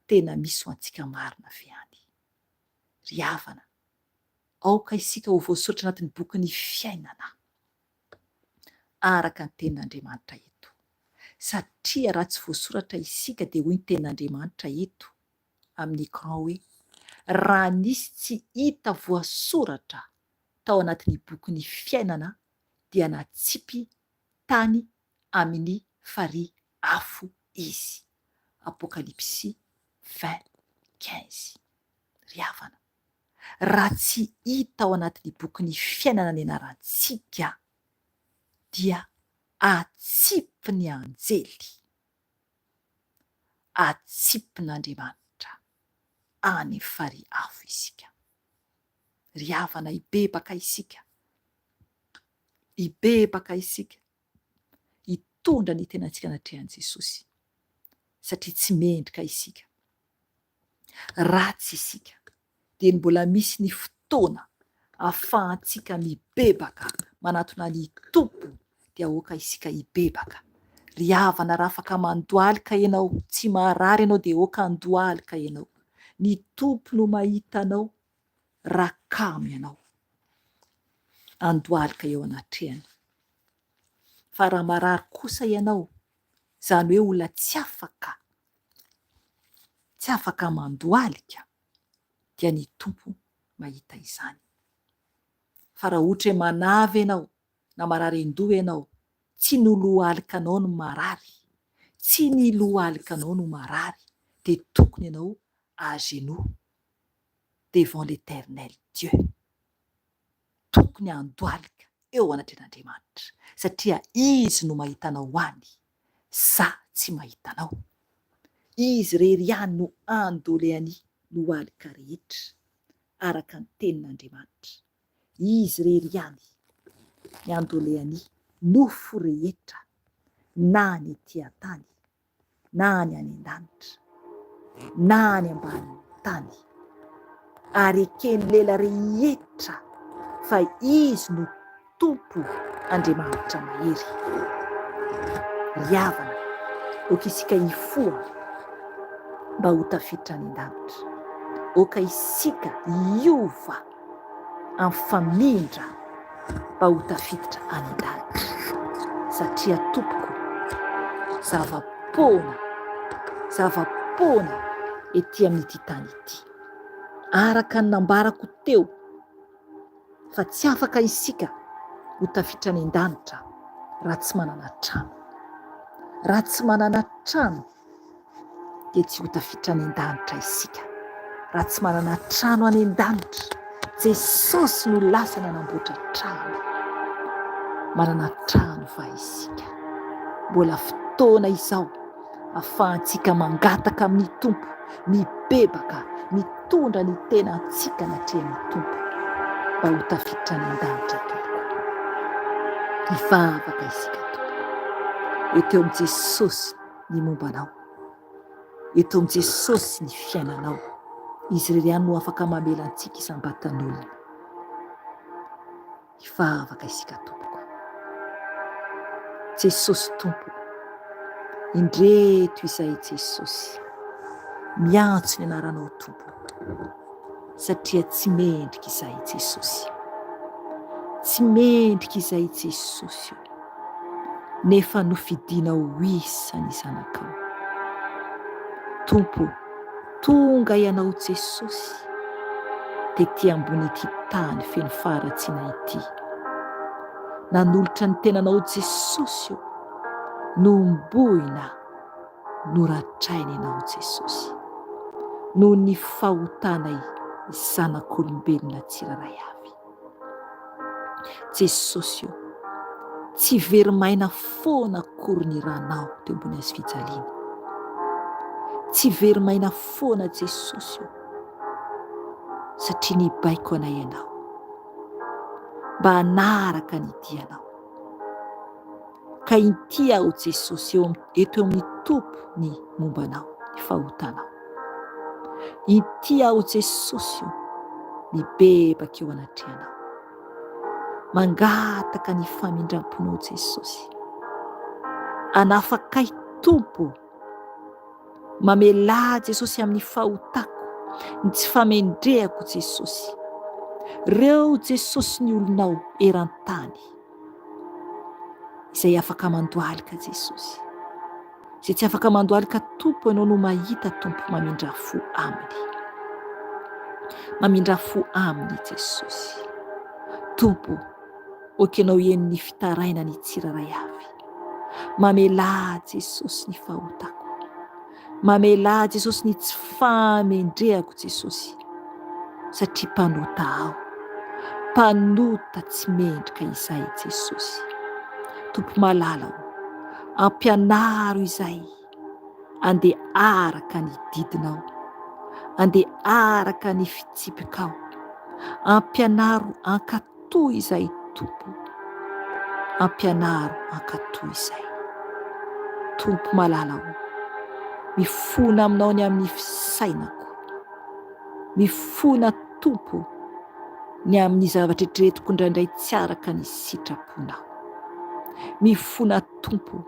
Tena misy ho antsika marina ve any? Ry havana, aoka isika ho voasoratra anatin'ny bokin'ny fiainana araka ny tenin'Andriamanitra eto. Satria raha tsy voasoratra isika dia hoy ny tenin'Andriamanitra eto, amin'ny écran hoe, Raha nisy tsy hita voasoratra tao anatin'ny bokin'ny fiainana dia natsipy tany amin'ny farihy afo izy. Apokalypsy 20, 15. Ry havana, raha tsy hita ao anatin'ny bokin'ny fiainana ny anarantsika dia atsipy ny anjely. Atsipin'Andriamanitra any farihy afo isika. Ry havana, hibebaka isika. Hibebaka isika. Hitondra ny tenantsika anatrehan'i Jesosy. Satria tsy mendrika isika. Ratsy isika. Dia ny mbola misy ny fotoana ahafahantsika mibebaka manatona ny Tompo dia aoka isika hibebaka. Ry havana raha afaka mandohalika ianao, tsy marary ianao dia aoka handohalika ianao. Ny Tompo no mahita anao raha kamo ianao. Handohalika eo anatrehany. Fa raha marary kosa ianao, izany hoe olona tsy afaka, tsy afaka mandohalika, dia ny Tompo mahita izany. Fa raha ohatra hoe manavy ianao na marary an-doha ianao, tsy ny lohalikanao no marary, tsy ny lohalikanao no marary, dia tokony ianao à genoux devant l'Eternel Dieu. Tokony handohalika eo anatrehan'Andriamanitra, satria Izy no mahita anao any, za tsy mahita anao. Izy irery ihany no andoleany lohalika rehetra, araka ny tenin'Andriamanitra. Izy irery ihany ny andoleany nofo rehetra, na ny ety an-tany, na ny any an-danitra, na any ambanin'ny tany, ary eken'ny lela rehetra fa Izy no Tompo Andriamanitra Mahery. Ry havana, aoka isika hifoha mba ho tafiditra any an-danitra. Aoka isika hiova amin'ny famindra mba ho tafiditra any an-danitra. Satria tompoko, zava-poana, zava-poana ety amin'ity tany ity. Araka ny nambarako teo, fa tsy afaka isika ho tafiditra any an-danitra raha tsy manana trano. Raha tsy manana trano dia tsy ho tafiditra any an-danitra isika. Raha tsy manana trano any an-danitra, Jesosy no lasa nanamboatra trano. Manana trano va isika? Mbola fotoana izao afahantsika mangataka amin'ny Tompo, mibebaka, mitondra ny tenantsika anatrehan'ny Tompo mba ho tafiditra any an-danitra tompoko. Hivavaka isika tompoko. Eto eo amin'i Jesosy ny momba anao. Eto amin'i Jesosy ny fiainanao. Izy irery ihany no afaka mamela antsika isam-batan'olona. Hivavaka isika tompoko. Jesosy Tompo, indreto izahay Jesosy, miantso ny anaranao Tompo, satria tsy mendrika izahay Jesosy. Tsy mendrika izahay Jesosy o, nefa nofidinao ho isan'ny zanakao. Tompo, Tonga Ianao Jesosy tety ambon'ity tany feno faharatsiana ity. Nanolotra ny tenanao Jesosy ô, nohomboina, noratraina Ianao Jesosy, noho ny fahotanay zanak'olombelona tsirairay avy. Jesosy ô, tsy very maina foana akory ny ranao teo ambony hazo fijaliana. Tsy very maina foana Jesosy ô, satria nibaiko anay Ianao mba hanaraka ny dianao. Ka inty aho Jesosy eo eto eo amin'ny Tompo ny momba anao, ny fahotanao. Inty aho Jesosy o, mibebaka eo anatrehanao. Mangataka ny famindram-ponao Jesosy. Anafakay Tompo. Mamelà Jesosy amin'ny fahotako, ny tsy famendrehako Jesosy. Reo Jesosy ny olonao eran-tany. Izay afaka mandohalika Jesosy. Izay tsy afaka mandohalika Tompo Ianao no mahita Tompo mamindrà fo aminy. Mamindrà fo aminy Jesosy. Tompo, ok Ianao heno ny fitarainany tsirairay avy. Mamelà Jesosy ny fahotako. Mamelà Jesosy ny tsy fahamendrehako Jesosy satria mpanota aho, mpanota tsy mendrika izay Jesosy. Tompo malala o, ampianaro izay andeha araka ny didinao, andeha araka ny fitsipikao, ampianaro ankato Toy izay Tompo Ampianaro hankatò izay Tompo malala o Mifona aminao ny amin'ny fisainako Mifona Tompo ny amin'ny zavatra eritreretiko indraindray tsy araka ny sitraponao Mifona Tompo.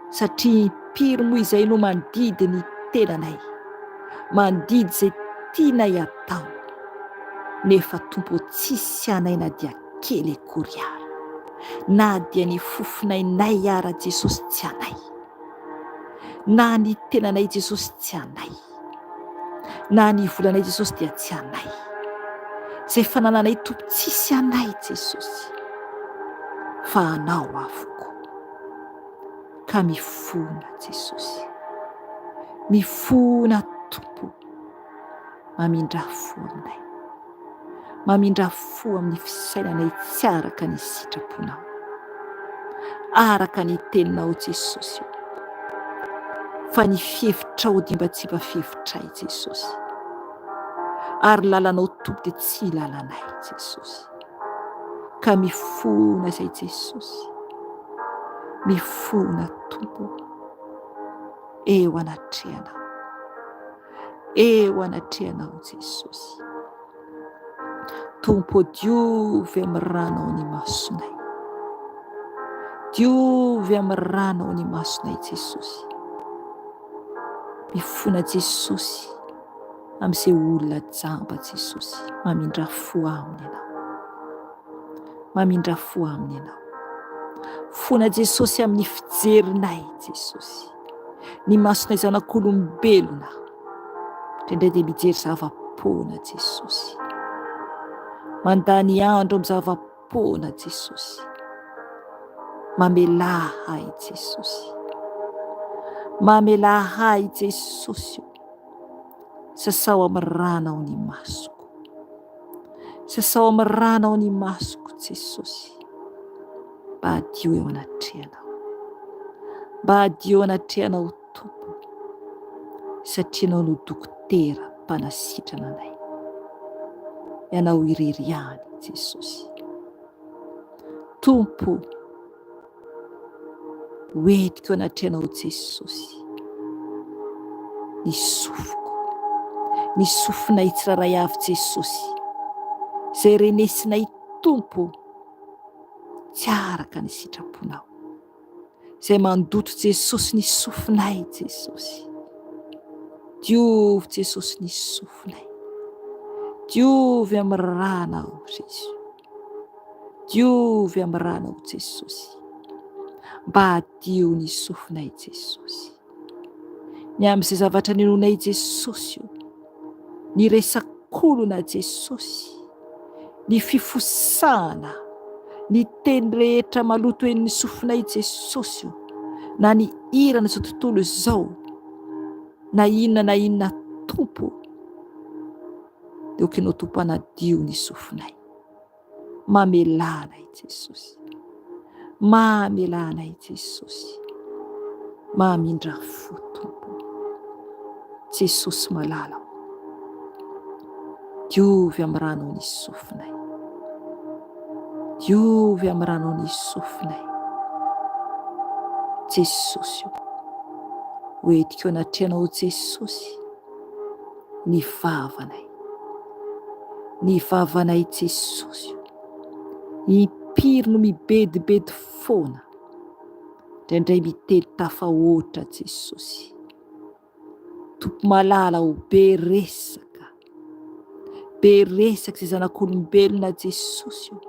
Satria impiry moa izay no mandidy ny tenanay, mandidy izay tianay atao, nefa Tompo ô tsisy anay na dia kely akory ara, na dia ny fofonainay ara Jesosy tsy anay, na ny tenanay Jesosy tsy anay, na ny volanay Jesosy dia tsy anay, izay fanananay Tompo tsisy anay Jesosy, fa anao avokoa. Ka mifona Jesosy. Mifona Tompo. Mamindrà fo aminay. Mamindrà fo amin'ny fisainanay tsy araka ny sitraponao. Araka ny teninao Jesosy o. Fa ny fihevitrao dia mba tsy mba fihevitray Jesosy. Ary lalanao Tompo dia tsy lalanay Jesosy. Ka mifona izay Jesosy. Mifona Tompo eo anatrehanao. Eo anatrehanao Jesosy. Tompo diovy amin'ny ranao ny masonay. Diovy amin'ny ranao ny masonay Jesosy. Mifona Jesosy amin'izay olona jamba Jesosy. Mamindra fo aminy ianao. Mamindra fo aminy ianao. Fona Jesosy amin'ny fijerinay Jesosy. Ny masonay zanak'olombelona. Indraindray dia mijery zava-poana Jesosy. Mandany andro amin'ny zava-poana Jesosy. Mamelà ahy Jesosy. Mamelà ahy Jesosy. Sasao amin'ny ranao ny masoko. Sasao amin'ny ranao ny masoko Jesosy. Mba hadio eo anatrehanao. Mba hadio eo anatrehanao Tompo. Satria Ianao no dokotera mpanasitrana anay. Ianao irery ihany Jesosy. Tompo, ho entiko eo anatrehanao Jesosy ny sofiko, ny sofinay tsirairay avy Jesosy, izay renesinay Tompo tsy araka ny sitraponao, izay mandoto Jesosy ny sofinay Jesosy, diovy Jesosy ny sofinay, diovy amin'ny ranao Jésus. Diovy amin'ny ranao Jesosy. Mba hadio ny sofinay Jesosy. Ny amin'izay zavatra ninoanay Jesosy o. Ny resak'olona Jesosy. Ny fifosahana. Ny teny rehetra maloto henon'ny sofinay Jesosy o. Na ny hiran'izao tontolo izao. Na inona na inona Tompo. Dia ok ianao Tompo hanadio ny sofinay. Mamelà anay Jesosy. Mamelà anay Jesosy. Mamindrà fo Tompo. Jesosy malala o. Diovy amin'ny ranao ny sofinay. Diovy amin'ny ranao ny sofinay. Jesosy o. Ho entiko anatrehanao Jesosy. ny vavanay. Ny vavanay Jesosy o. Impiry no mibedibedy foana. Indraindray miteny tafahoatra Jesosy. Tompo malala o be resaka. Be resaka izay zanak'olombelona Jesosy o.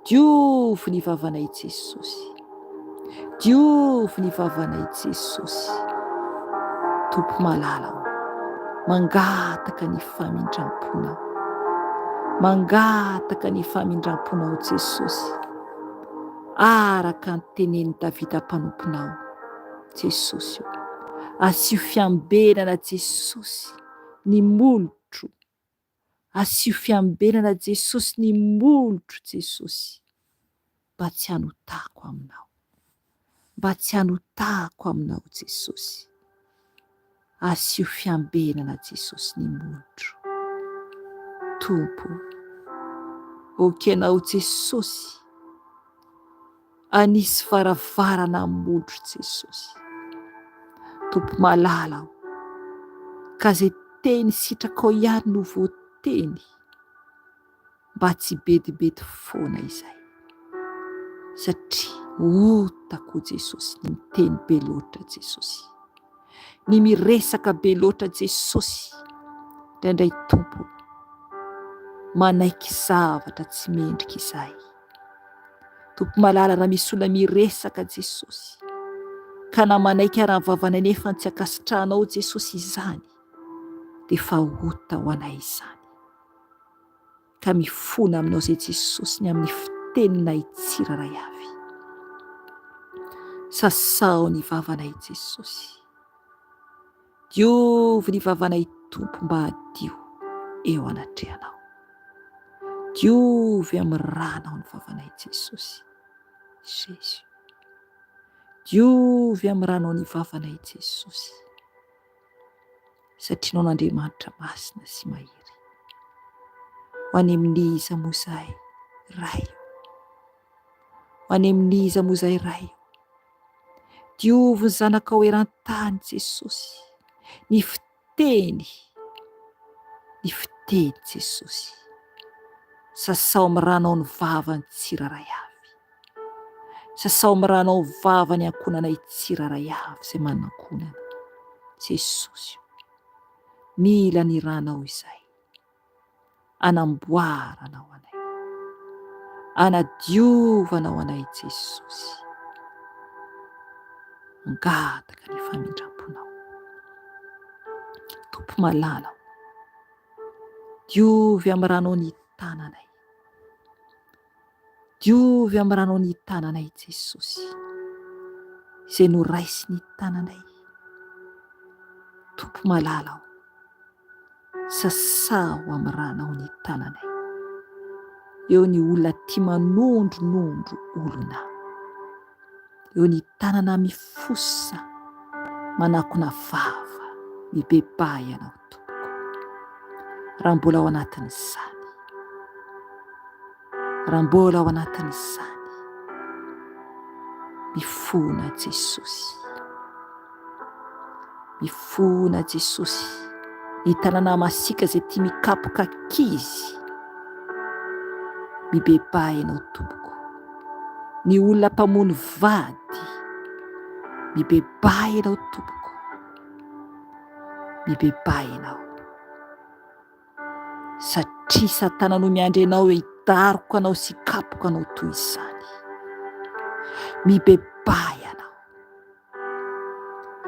Diovy ny vavanay Jesosy. Diovy ny vavanay Jesosy. Tompo malala o. Mangataka ny famindram-ponao. Mangataka ny famindram-ponao Jesosy. Araka ny tenenin'i Davida mpanomponao Jesosy o. Asio fiambenana Jesosy ny molotro. Asio fiambenana Jesosy ny molotro Jesosy mba tsy hanotako aminao. Mba tsy hanotako aminao Jesosy. Asio fiambenana Jesosy ny molotro. Tompo o. Ok Ianao Jesosy. Anisy varavarana hamondro Jesosy. Tompo malala o. Ka zay teny sitrakao ihany no voateny. Mba tsy bedibedy foana izay. Satria ota koa Jesosy ny miteny be loatra Jesosy. Ny miresaka be loatra Jesosy. Indraindray Tompo manaiky zavatra tsy mendrika izahay. Tompo malala raha misy olona miresaka Jesosy ka na manaiky ara ny vavanay nefa tsy ankasitrahanao Jesosy izany dia fa ota ho anay izany. Ka mifona aminao izay Jesosy ny amin'ny fiteninay tsirairay avy. Sasao ny vavanay Jesosy. Diovy ny vavanay Tompo mba hadio eo anatrehanao. Diovy amin'ny ranao ny vavanay Jesosy. Jésus. Diovy amin'ny ranao ny vavanay Jesosy. Satria nao n'Andriamanitra masina sy mahery. Ho any amin'iza moa izahay Ray o? Ho any amin'iza moa izahay Ray o? Diovy ny zanakao eran-tany Jesosy. Ny fiteny, ny fiteny Jesosy. Sasao amin'ny ranao ny vavany tsirairay avy. Sasao amin'ny ranao ny vavany ankohonanay tsirairay avy izay manana ankohonana. Jesosy o, mila ny ranao izahay. Anamboaranao anay. Anadiovanao anay Jesosy. Mangataka ny famindram-ponao. Tompo malala o. Diovy amin'ny ranao ny tananay. Diovy amin'ny ranao ny tananay Jesosy. Izay noraisin'ny tananay. Tompo malala o. Sasaho amin'ny ranao ny tananay. Eo ny olona tia manondronondro olona. Eo ny tanana mifosa manakona vava mibebaha ianao tompoko. Raha mbola ao anatin'izany. Raha mbola ao anatin'izany. Mifona Jesosy. Mifona Jesosy. Ny tanana masiaka izay tia mikapoka ankizy. Mibebaha ianao tompoko. Ny olona mpamono vady. Mibebaha ianao tompoko. Mibebaha ianao. Satria satana no miandry anao hidaroka anao sy hikapoka anao toy izany. Mibebaha ianao.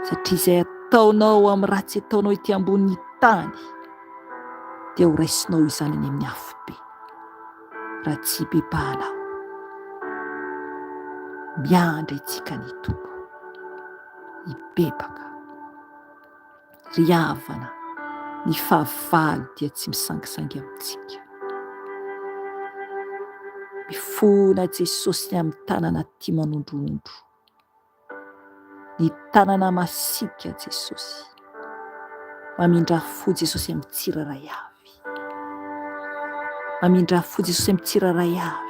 Satria izay ataonao amin'ny ratsy ataonao ety ambonin'ny tany dia ho raisinao izany any amin'ny afobe raha tsy hibebahanao. Miandry antsika ny Tompo hibebaka. Ry havana, ny fahavalo dia tsy misangisangy amintsika. Mifona Jesosy ny amin'ny tanana tia manondrohondro. Ny tanana masiaka Jesosy. Mamindrà fo Jesosy amin'ny tsirairay avy. Mamindrà fo Jesosy amin'ny tsirairay avy.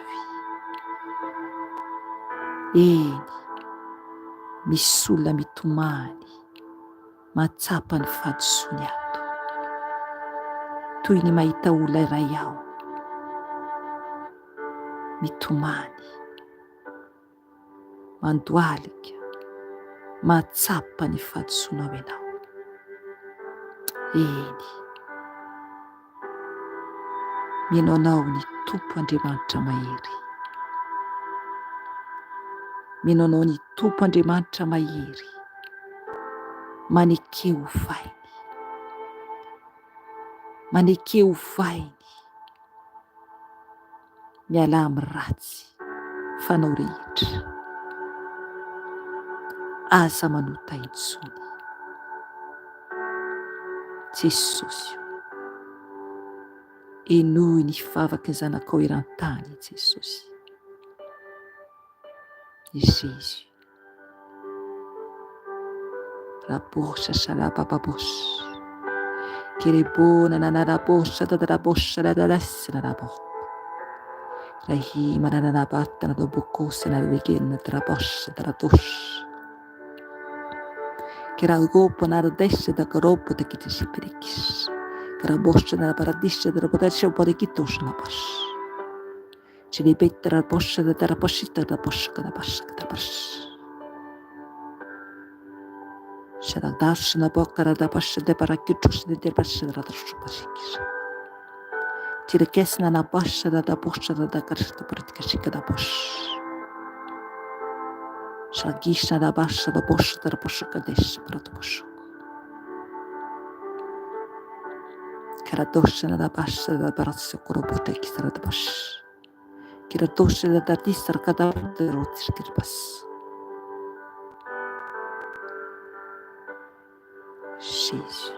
Eny, misy olona mitomany, mahatsapa ny fahadisoany ato. Toy ny mahita olona iray aho, mitomany. Mandohalika, mahatsapa ny fahadisoanao ianao. Eny, mino anao ny Tompo Andriamanitra mahery. Mino anao ny Tompo Andriamanitra mahery. Maneke ho vainy. Maneke ho vainy. Mialà amin'ny ratsy fanao rehetra. Aza manota intsony. Jesosy o. Henoy ny vavaky ny zanakao eran-tany Jesosy. Jésus. Rabosha shalabababosha. Kerebona nanarabosha tatarabosha rararasa narabo. Rahima nanarabata narabokosa naregena tarabosha taratosha. Keragopo naradesha takaropo takitishiperikis. Karabosha naraparadisha tarapatasha parikitosha nabash. Jésus.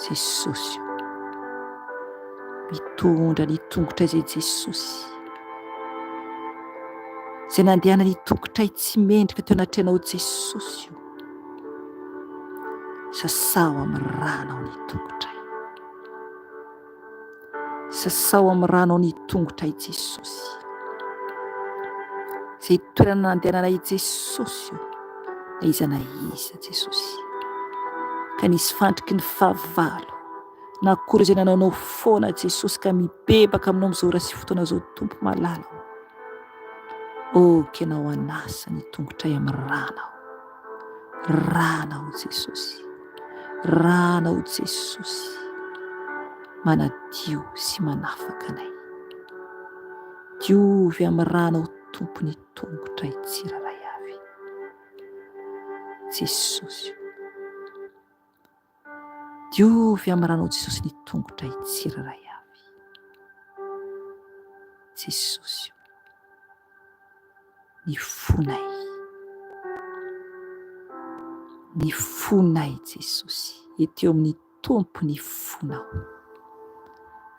Jesosy o. Mitondra ny tongotray izay Jesosy. Izay nandehanan'ny tongotray tsy mendrika teo anatrehanao Jesosy o. Sasao amin'ny ranao ny tongotray. Sasao amin'ny ranao ny tongotray Jesosy. Izay toerana nandehananay Jesosy o, na iza na iza Jesosy. Ka nisy fandriky ny fahavalo, na akory izay nanaonao foana Jesosy ka mibebaka aminao amin'izao ora sy fotoana izao Tompo malala o. Ok ianao hanasa ny tongotray amin'ny ranao. Ranao Jesosy. Ranao Jesosy. Manadio sy manafaka anay. Diovy amin'ny ranao Tompo ny tongotray tsirairay avy. Jesosy o. Diovy amin'ny ranao Jesosy ny tongotray tsirairay avy. Jesosy o. Ny fonay. Ny fonay Jesosy. Ety eo amin'ny Tompo ny fonao.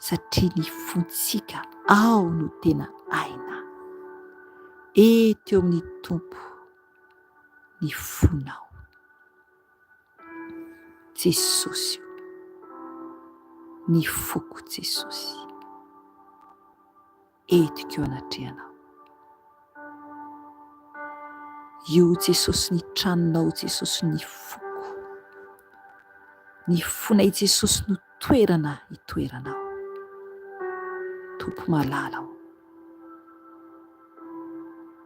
Satria ny fontsika ao no tena aina. Ety eo amin'ny Tompo ny fonao. Jesosy o. Ny foko Jesosy. Entiko eo anatrehanao. Io Jesosy ny tranonao Jesosy ny foko. Ny fonay Jesosy no toerana itoeranao. Tompo malala o.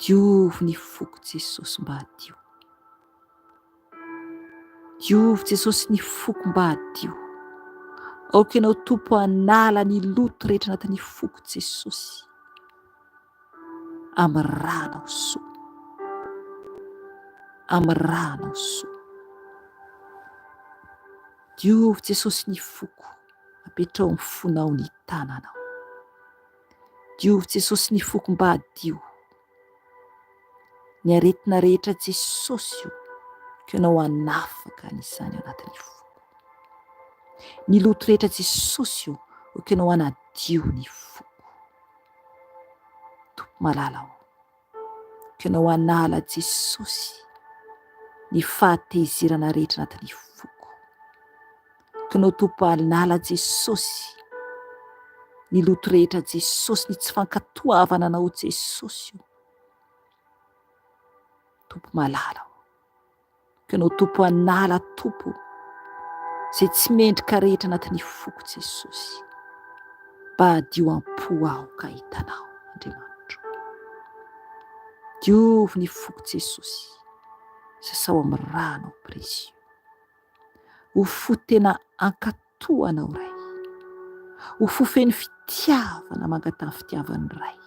Diovy ny foko Jesosy mba hadio. Diovy Jesosy ny foko mba hadio. Aoka Ianao Tompo hanala ny loto rehetra anatin'ny foko Jesosy. Amin'ny ranao soa. Amin'ny ranao soa. Diovy Jesosy ny foko. Apetrao amin'ny fonao ny tananao. Diovy Jesosy ny foko mba hadio. Ny aretina rehetra Jesosy o, ko Ianao hanafaka an'izany ao anatin'ny foko. Ny loto rehetra Jesosy o, ko Ianao hanadio ny foko. Tompo malala o, ko Ianao hanala Jesosy ny fahatezerana rehetra anatin'ny foko. Ko Ianao Tompo hanala Jesosy ny loto rehetra Jesosy, ny tsy fankatoavana Anao Jesosy o. Tompo malala o. Ka ianao Tompo hanala Tompo izay tsy mendrika rehetra anatin'ny foko Jesosy. Mba hadio am-po aho ka hitanao Andriamanitro. Diovy ny foko Jesosy. Sasao amin'ny ranao précieux. Ho fo tena ankatoa anao Ray. Ho fo feno fitiavana mangataha fitiavan'ny Ray.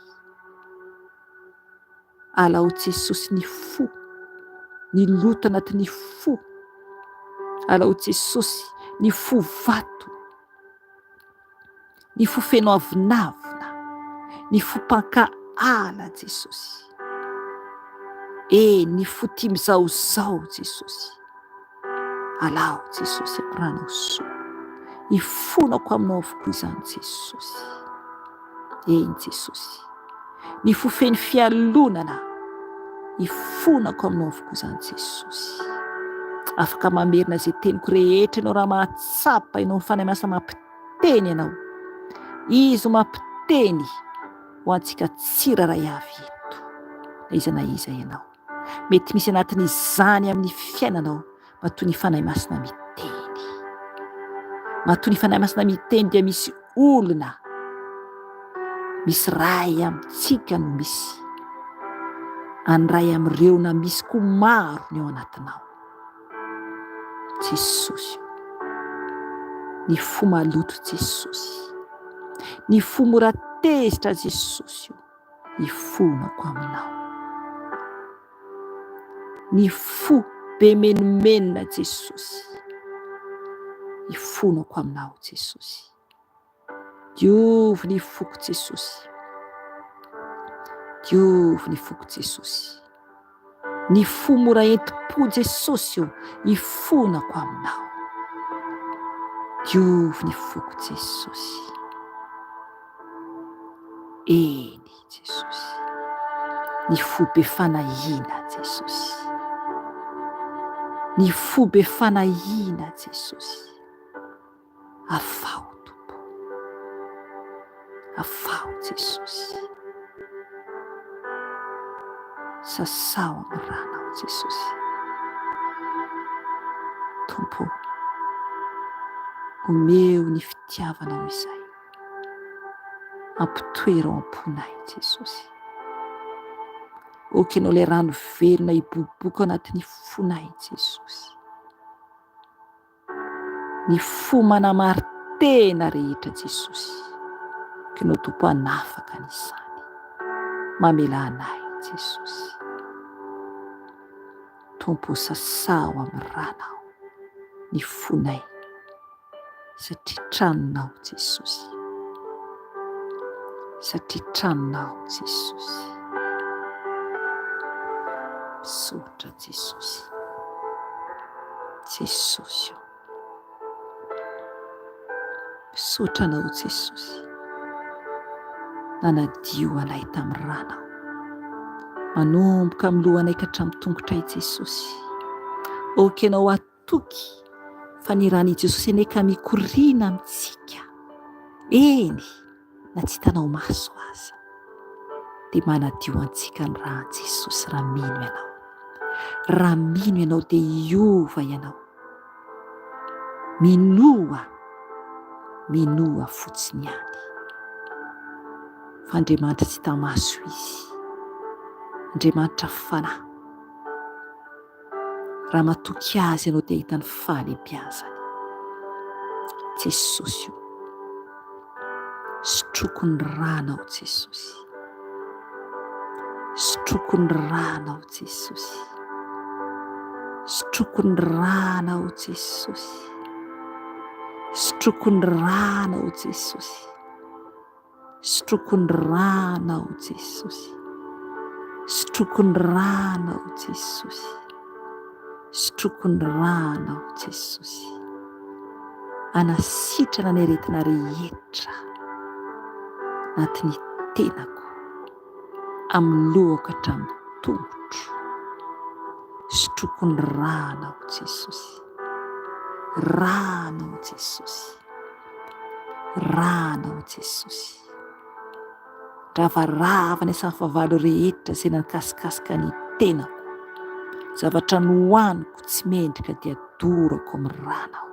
Alao Jesosy ny fo, ny loto anatin'ny fo. Alao Jesosy ny fo vato. Ny fo feno avonavona, ny fo mpankahala Jesosy. E, ny fo tia mizahozaho Jesosy. Alao Jesosy amin'ny ranao soa. Ifonako aminao avokoa izany Jesosy. Eny Jesosy. Ny fo feno fialonana. Ifonako aminao avokoa izany Jesosy. Afaka mamerina izay teniko rehetra ianao raha mahatsapa ianao ny Fanahy Masina mampiteny anao. Izy no mampiteny ho antsika tsirairay avy eto. Na iza na iza ianao. Mety misy anatin'izany amin'ny fiainanao matoa ny Fanahy Masina miteny. Matoa ny Fanahy Masina miteny dia misy olona. Misy ray amintsika no misy. Any ray amin'ireo na misy koa maro ny ao anatinao. Jesosy o. Ny fo maloto Jesosy. Ny fo mora tezitra Jesosy o. Ifonako aminao. Ny fo be menomenona Jesosy. Ifonako aminao Jesosy. Diovy ny foko Jesosy. Diovy ny foko Jesosy. Ny fo mora entim-po Jesosy ô, ifonako aminao. Diovy ny foko Jesosy. Eny Jesosy. Ny fo be fanahiana Jesosy. Ny fo be fanahiana Jesosy. Afaho Tompo. Afaho Jesosy. Sasaho amin'ny ranao Jesosy. Tompo, omeo ny fitiavanao izay. Ampitoero ao am-ponay Jesosy. Oky ianao ilay rano velona hiboboka anatin'ny fonay Jesosy. Ny fo manamari-tena rehetra Jesosy Kinao Tompo hanafaka an'izany. Mamelà anay Jesosy. Tompo sasaho amin'ny ranao ny fonay satria tranonao Jesosy. Satria tranonao Jesosy. Misaotra Jesosy. Jesosy ô. Misaotra Anao Jesosy. Nanadio anay tamin'ny ranao. Manomboka amin'ny lohanay ka hatramin'ny tongotray Jesosy. Ok Ianao hatoky fa ny ran'i Jesosy anie ka mikoriana amintsika. Eny, na tsy hitanao maso aza. Dia manadio antsika ny ran'i Jesosy raha mino ianao. Raha mino ianao dia hiova ianao. Minoa, minoa fotsiny ihany. Fa Andriamanitra tsy hita maso Izy. Andriamanitra fanahy. Raha matoky Azy ianao dia hahita ny fahalehibiazany. Jesosy o. Sotroko ny ranao Jesosy. Sotroko ny ranao Jesosy. Sotroko ny ranao Jesosy. Sotroko ny ranao Jesosy. Sotroko ny ranao Jesosy. Sotroko ny ranao Jesosy. Sotroko ny ranao Jesosy. Anasitrana ny aretina rehetra anatin'ny tenako, amin'ny lohako hatramin'ny tongotro. Sotroko ny ranao Jesosy. Ranao Jesosy. Ranao Jesosy. Ravarava ny asan'ny fahavalo rehetra izay nankasikasika ny tenako. Zavatra nohaniko tsy mendrika dia dorako amin'ny ranao.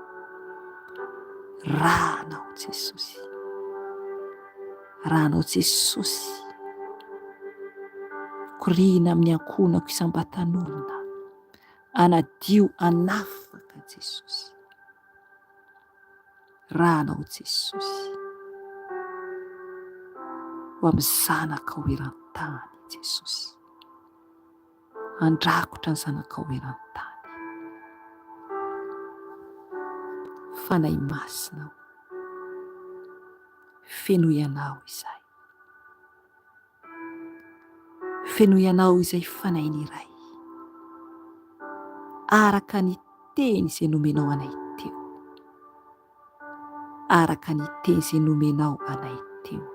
Ranao Jesosy. Ranao Jesosy. Koriana amin'ny ankohonako isam-batan'olona. Anadio anafaka Jesosy. Ranao Jesosy. Ho amin'ny zanakao eran-tany Jesosy. Andrakotra ny zanakao eran-tany. Fanahy Masina o, fenoy Anao izahay. Fenoy Anao izay Fanahin'ny Ray, araka ny teny izay nomenao anay teo. Araka ny teny izay nomenao anay teo.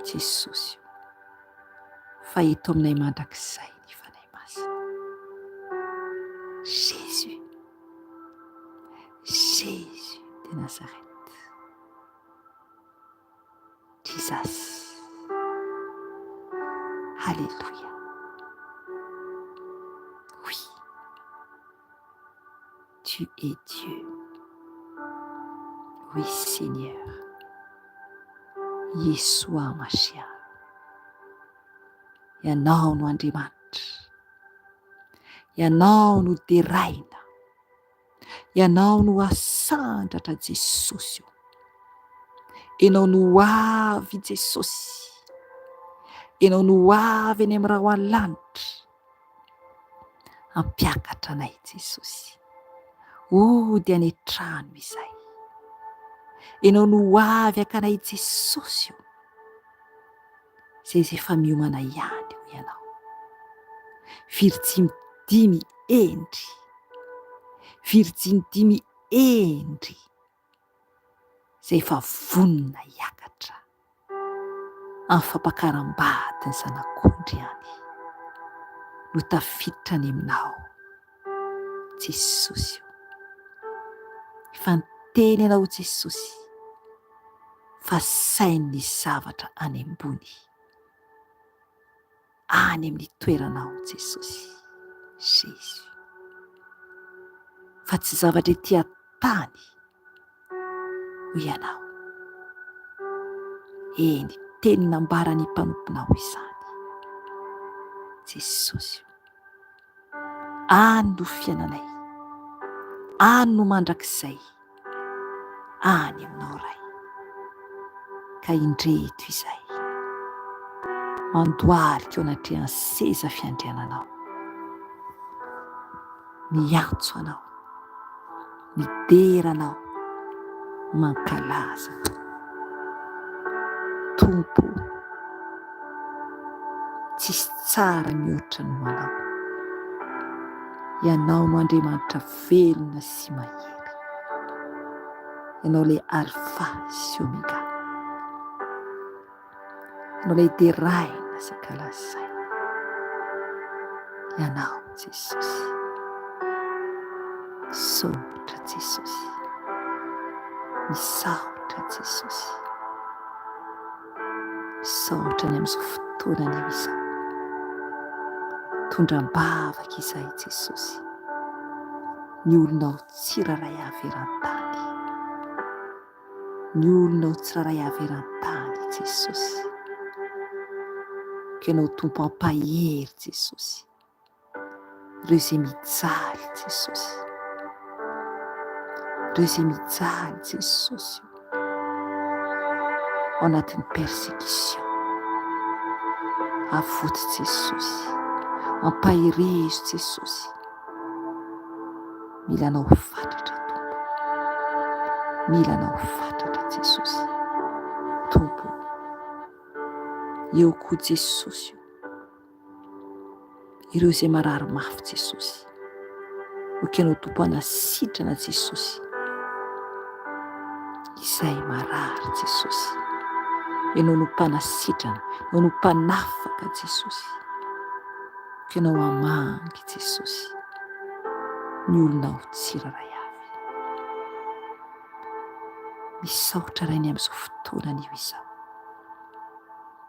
Jesosy o, fa eto aminay mandrakizay ny Fanahy Masina. Jésus, Jésus de Nazareth. Jesus. Alléluia. Oui. Tu es Dieu. Oui, Seigneur. Yeshua Mashiach. Ianao no Andriamanitra. Ianao no deraina. Ianao no asandratra Jesosy o. Ianao no ho avy Jesosy. Ianao no ho avy any amin'ny rahona lanitra. Hampiakatra anay Jesosy. Hody any an-trano izay. Ianao no ho avy haka anay Jesosy o. Izay izay efa miomana ihany hoy ianao. Virjiny dimy hendry. Virjiny dimy hendry izay efa vonona hiakatra amin'ny fampakaram-bady ny zanak'ondry any no tafiditra any aminao Jesosy o. Efa niteny ianao Jesosy fa saino ny zavatra any ambony. Any amin'ny toeranao Jesosy. Jésus. Fa tsy zavatra ety an-tany hoy ianao. Eny, teny nambaran'ny mpanomponao izany. Jesosy. Any no fiainanay. Any no mandrakizay. Any aminao Ray. Ka indreto izay. Mandohalika eo anatrehan'ny seza fiandriananao. Miantso anao. Midera anao. Mankalaza anao. Tompo o. Tsisy tsara mihoatra noho anao. Ianao no Andriamanitra velona sy mahery. Ianao ilay Alpha sy Omega. Ianao ilay deraina sy ankalazaina. Ianao Jesosy. Misaotra Jesosy. Misaotra Jesosy. Misaotra ny amin'izao fotoana anio izao. Mitondra am-bavaka izahay Jesosy. Ny olonao tsirairay avy eran-tany. Ny olonao tsirairay avy eran-tany Jesosy. Ka ianao Tompo ampahery Jesosy. Ireo izay mijaly Jesosy. Ireo izay mijaly Jesosy ao anatin'ny persécution. Avoty Jesosy. Ampaherezo Jesosy. Mila anao fatratra Tompo. Mila anao fatratra Jesosy. Tompo. Eo koa Jesosy. Ireo izay marary mafy Jesosy. Okenao Tompo hanasitrana Jesosy. Izay marary Jesosy. Ianao no mpanasitrana, Ianao no mpanafaka Jesosy. Okenao hamangy Jesosy. Ny olonao tsirairay avy. Misaotra Ray ny amin'izao fotoana anio izao.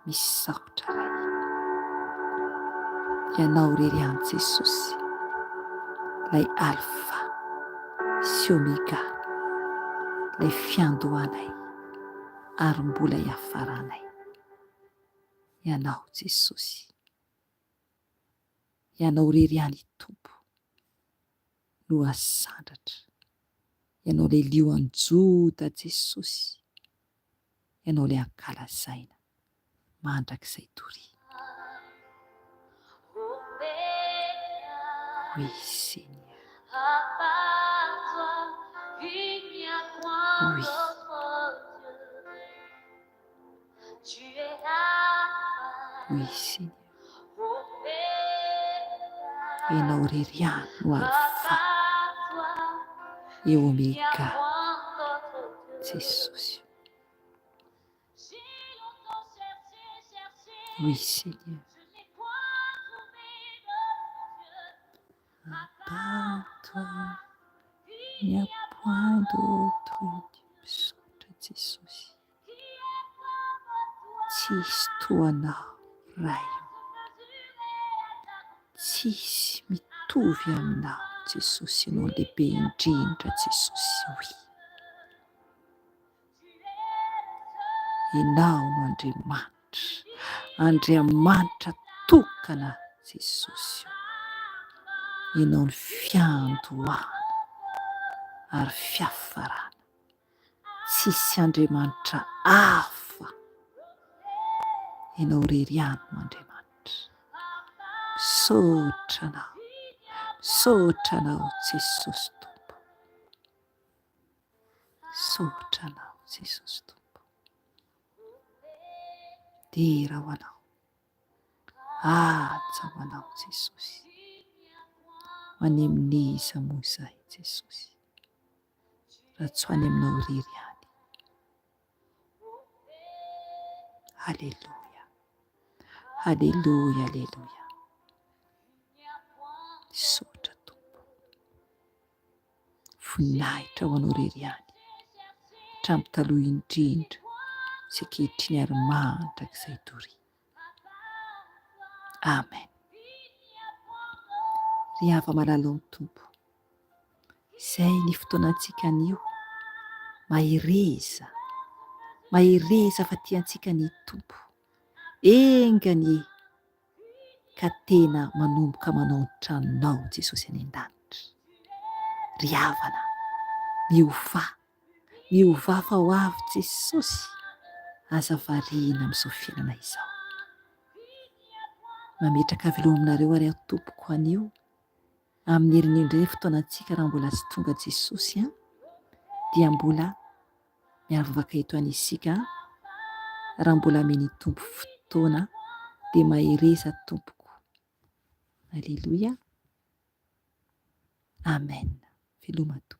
Misaotra Ray. Ianao irery ihany Jesosy, ilay Alpha sy Omega, ilay fiandohanay ary mbola hiafaranay. Ianao Jesosy. Ianao irery ihany Tompo no asandratra. Ianao ilay lioan'i Joda Jesosy. Ianao ilay ankalazaina mandrakizay doria. Oui Seigneur. Oui. Oui Seigneur. Ianao irery ihany no Alpha et Omega. Jesosy. Oui Seigneur. À part toi, il n'y a point d'autre Dieu. Misaotra Jesosy. Tsisy toa anao Ray o. Tsisy mitovy aminao Jesosy Ianao lehibe indrindra Jesosy oui. Ianao no Andriamanitra, Andriamanitra tokana Jesosy o. Ianao no fiandohana ary fiafarana. Tsisy Andriamanitra hafa. Ianao irery ihany no Andriamanitra. Misaotra Anao. Misaotra Anao Jesosy Tompo. Misaotra Anao Jesosy Tompo. Dera ho Anao. Haja ho Anao Jesosy. Ho any amin'iza moa izahay Jesosy? Raha tsy ho any Aminao irery ihany. Aleloia. Aleloia, aleloia. Misaotra Tompo. Voninahitra ho Anao irery ihany. Hatramin'ny taloha indrindra sy ankehitriny ary mandrakizay doria. Amen. Ry hava-malala ao amin'ny Tompo. Izay ny fotoanantsika anio. Mahereza. Mahereza fa tiantsika ny Tompo. Enga anie ka tena manomboka manao ny tranonao Jesosy any an-danitra. Ry havana, miovà. Miovà fa ho avy Jesosy. Aza variana amin'izao fiainana izao. Mametraka veloma aminareo ary aho tompoko anio. Amin'ny herin'io indray ny fotoanantsika raha mbola tsy tonga Jesosy an, dia mbola miavavaka eto any isika an, raha mbola amen'ny Tompo fotoana dia mahereza tompoko. Aleloia. Amen. Veloma tompoko.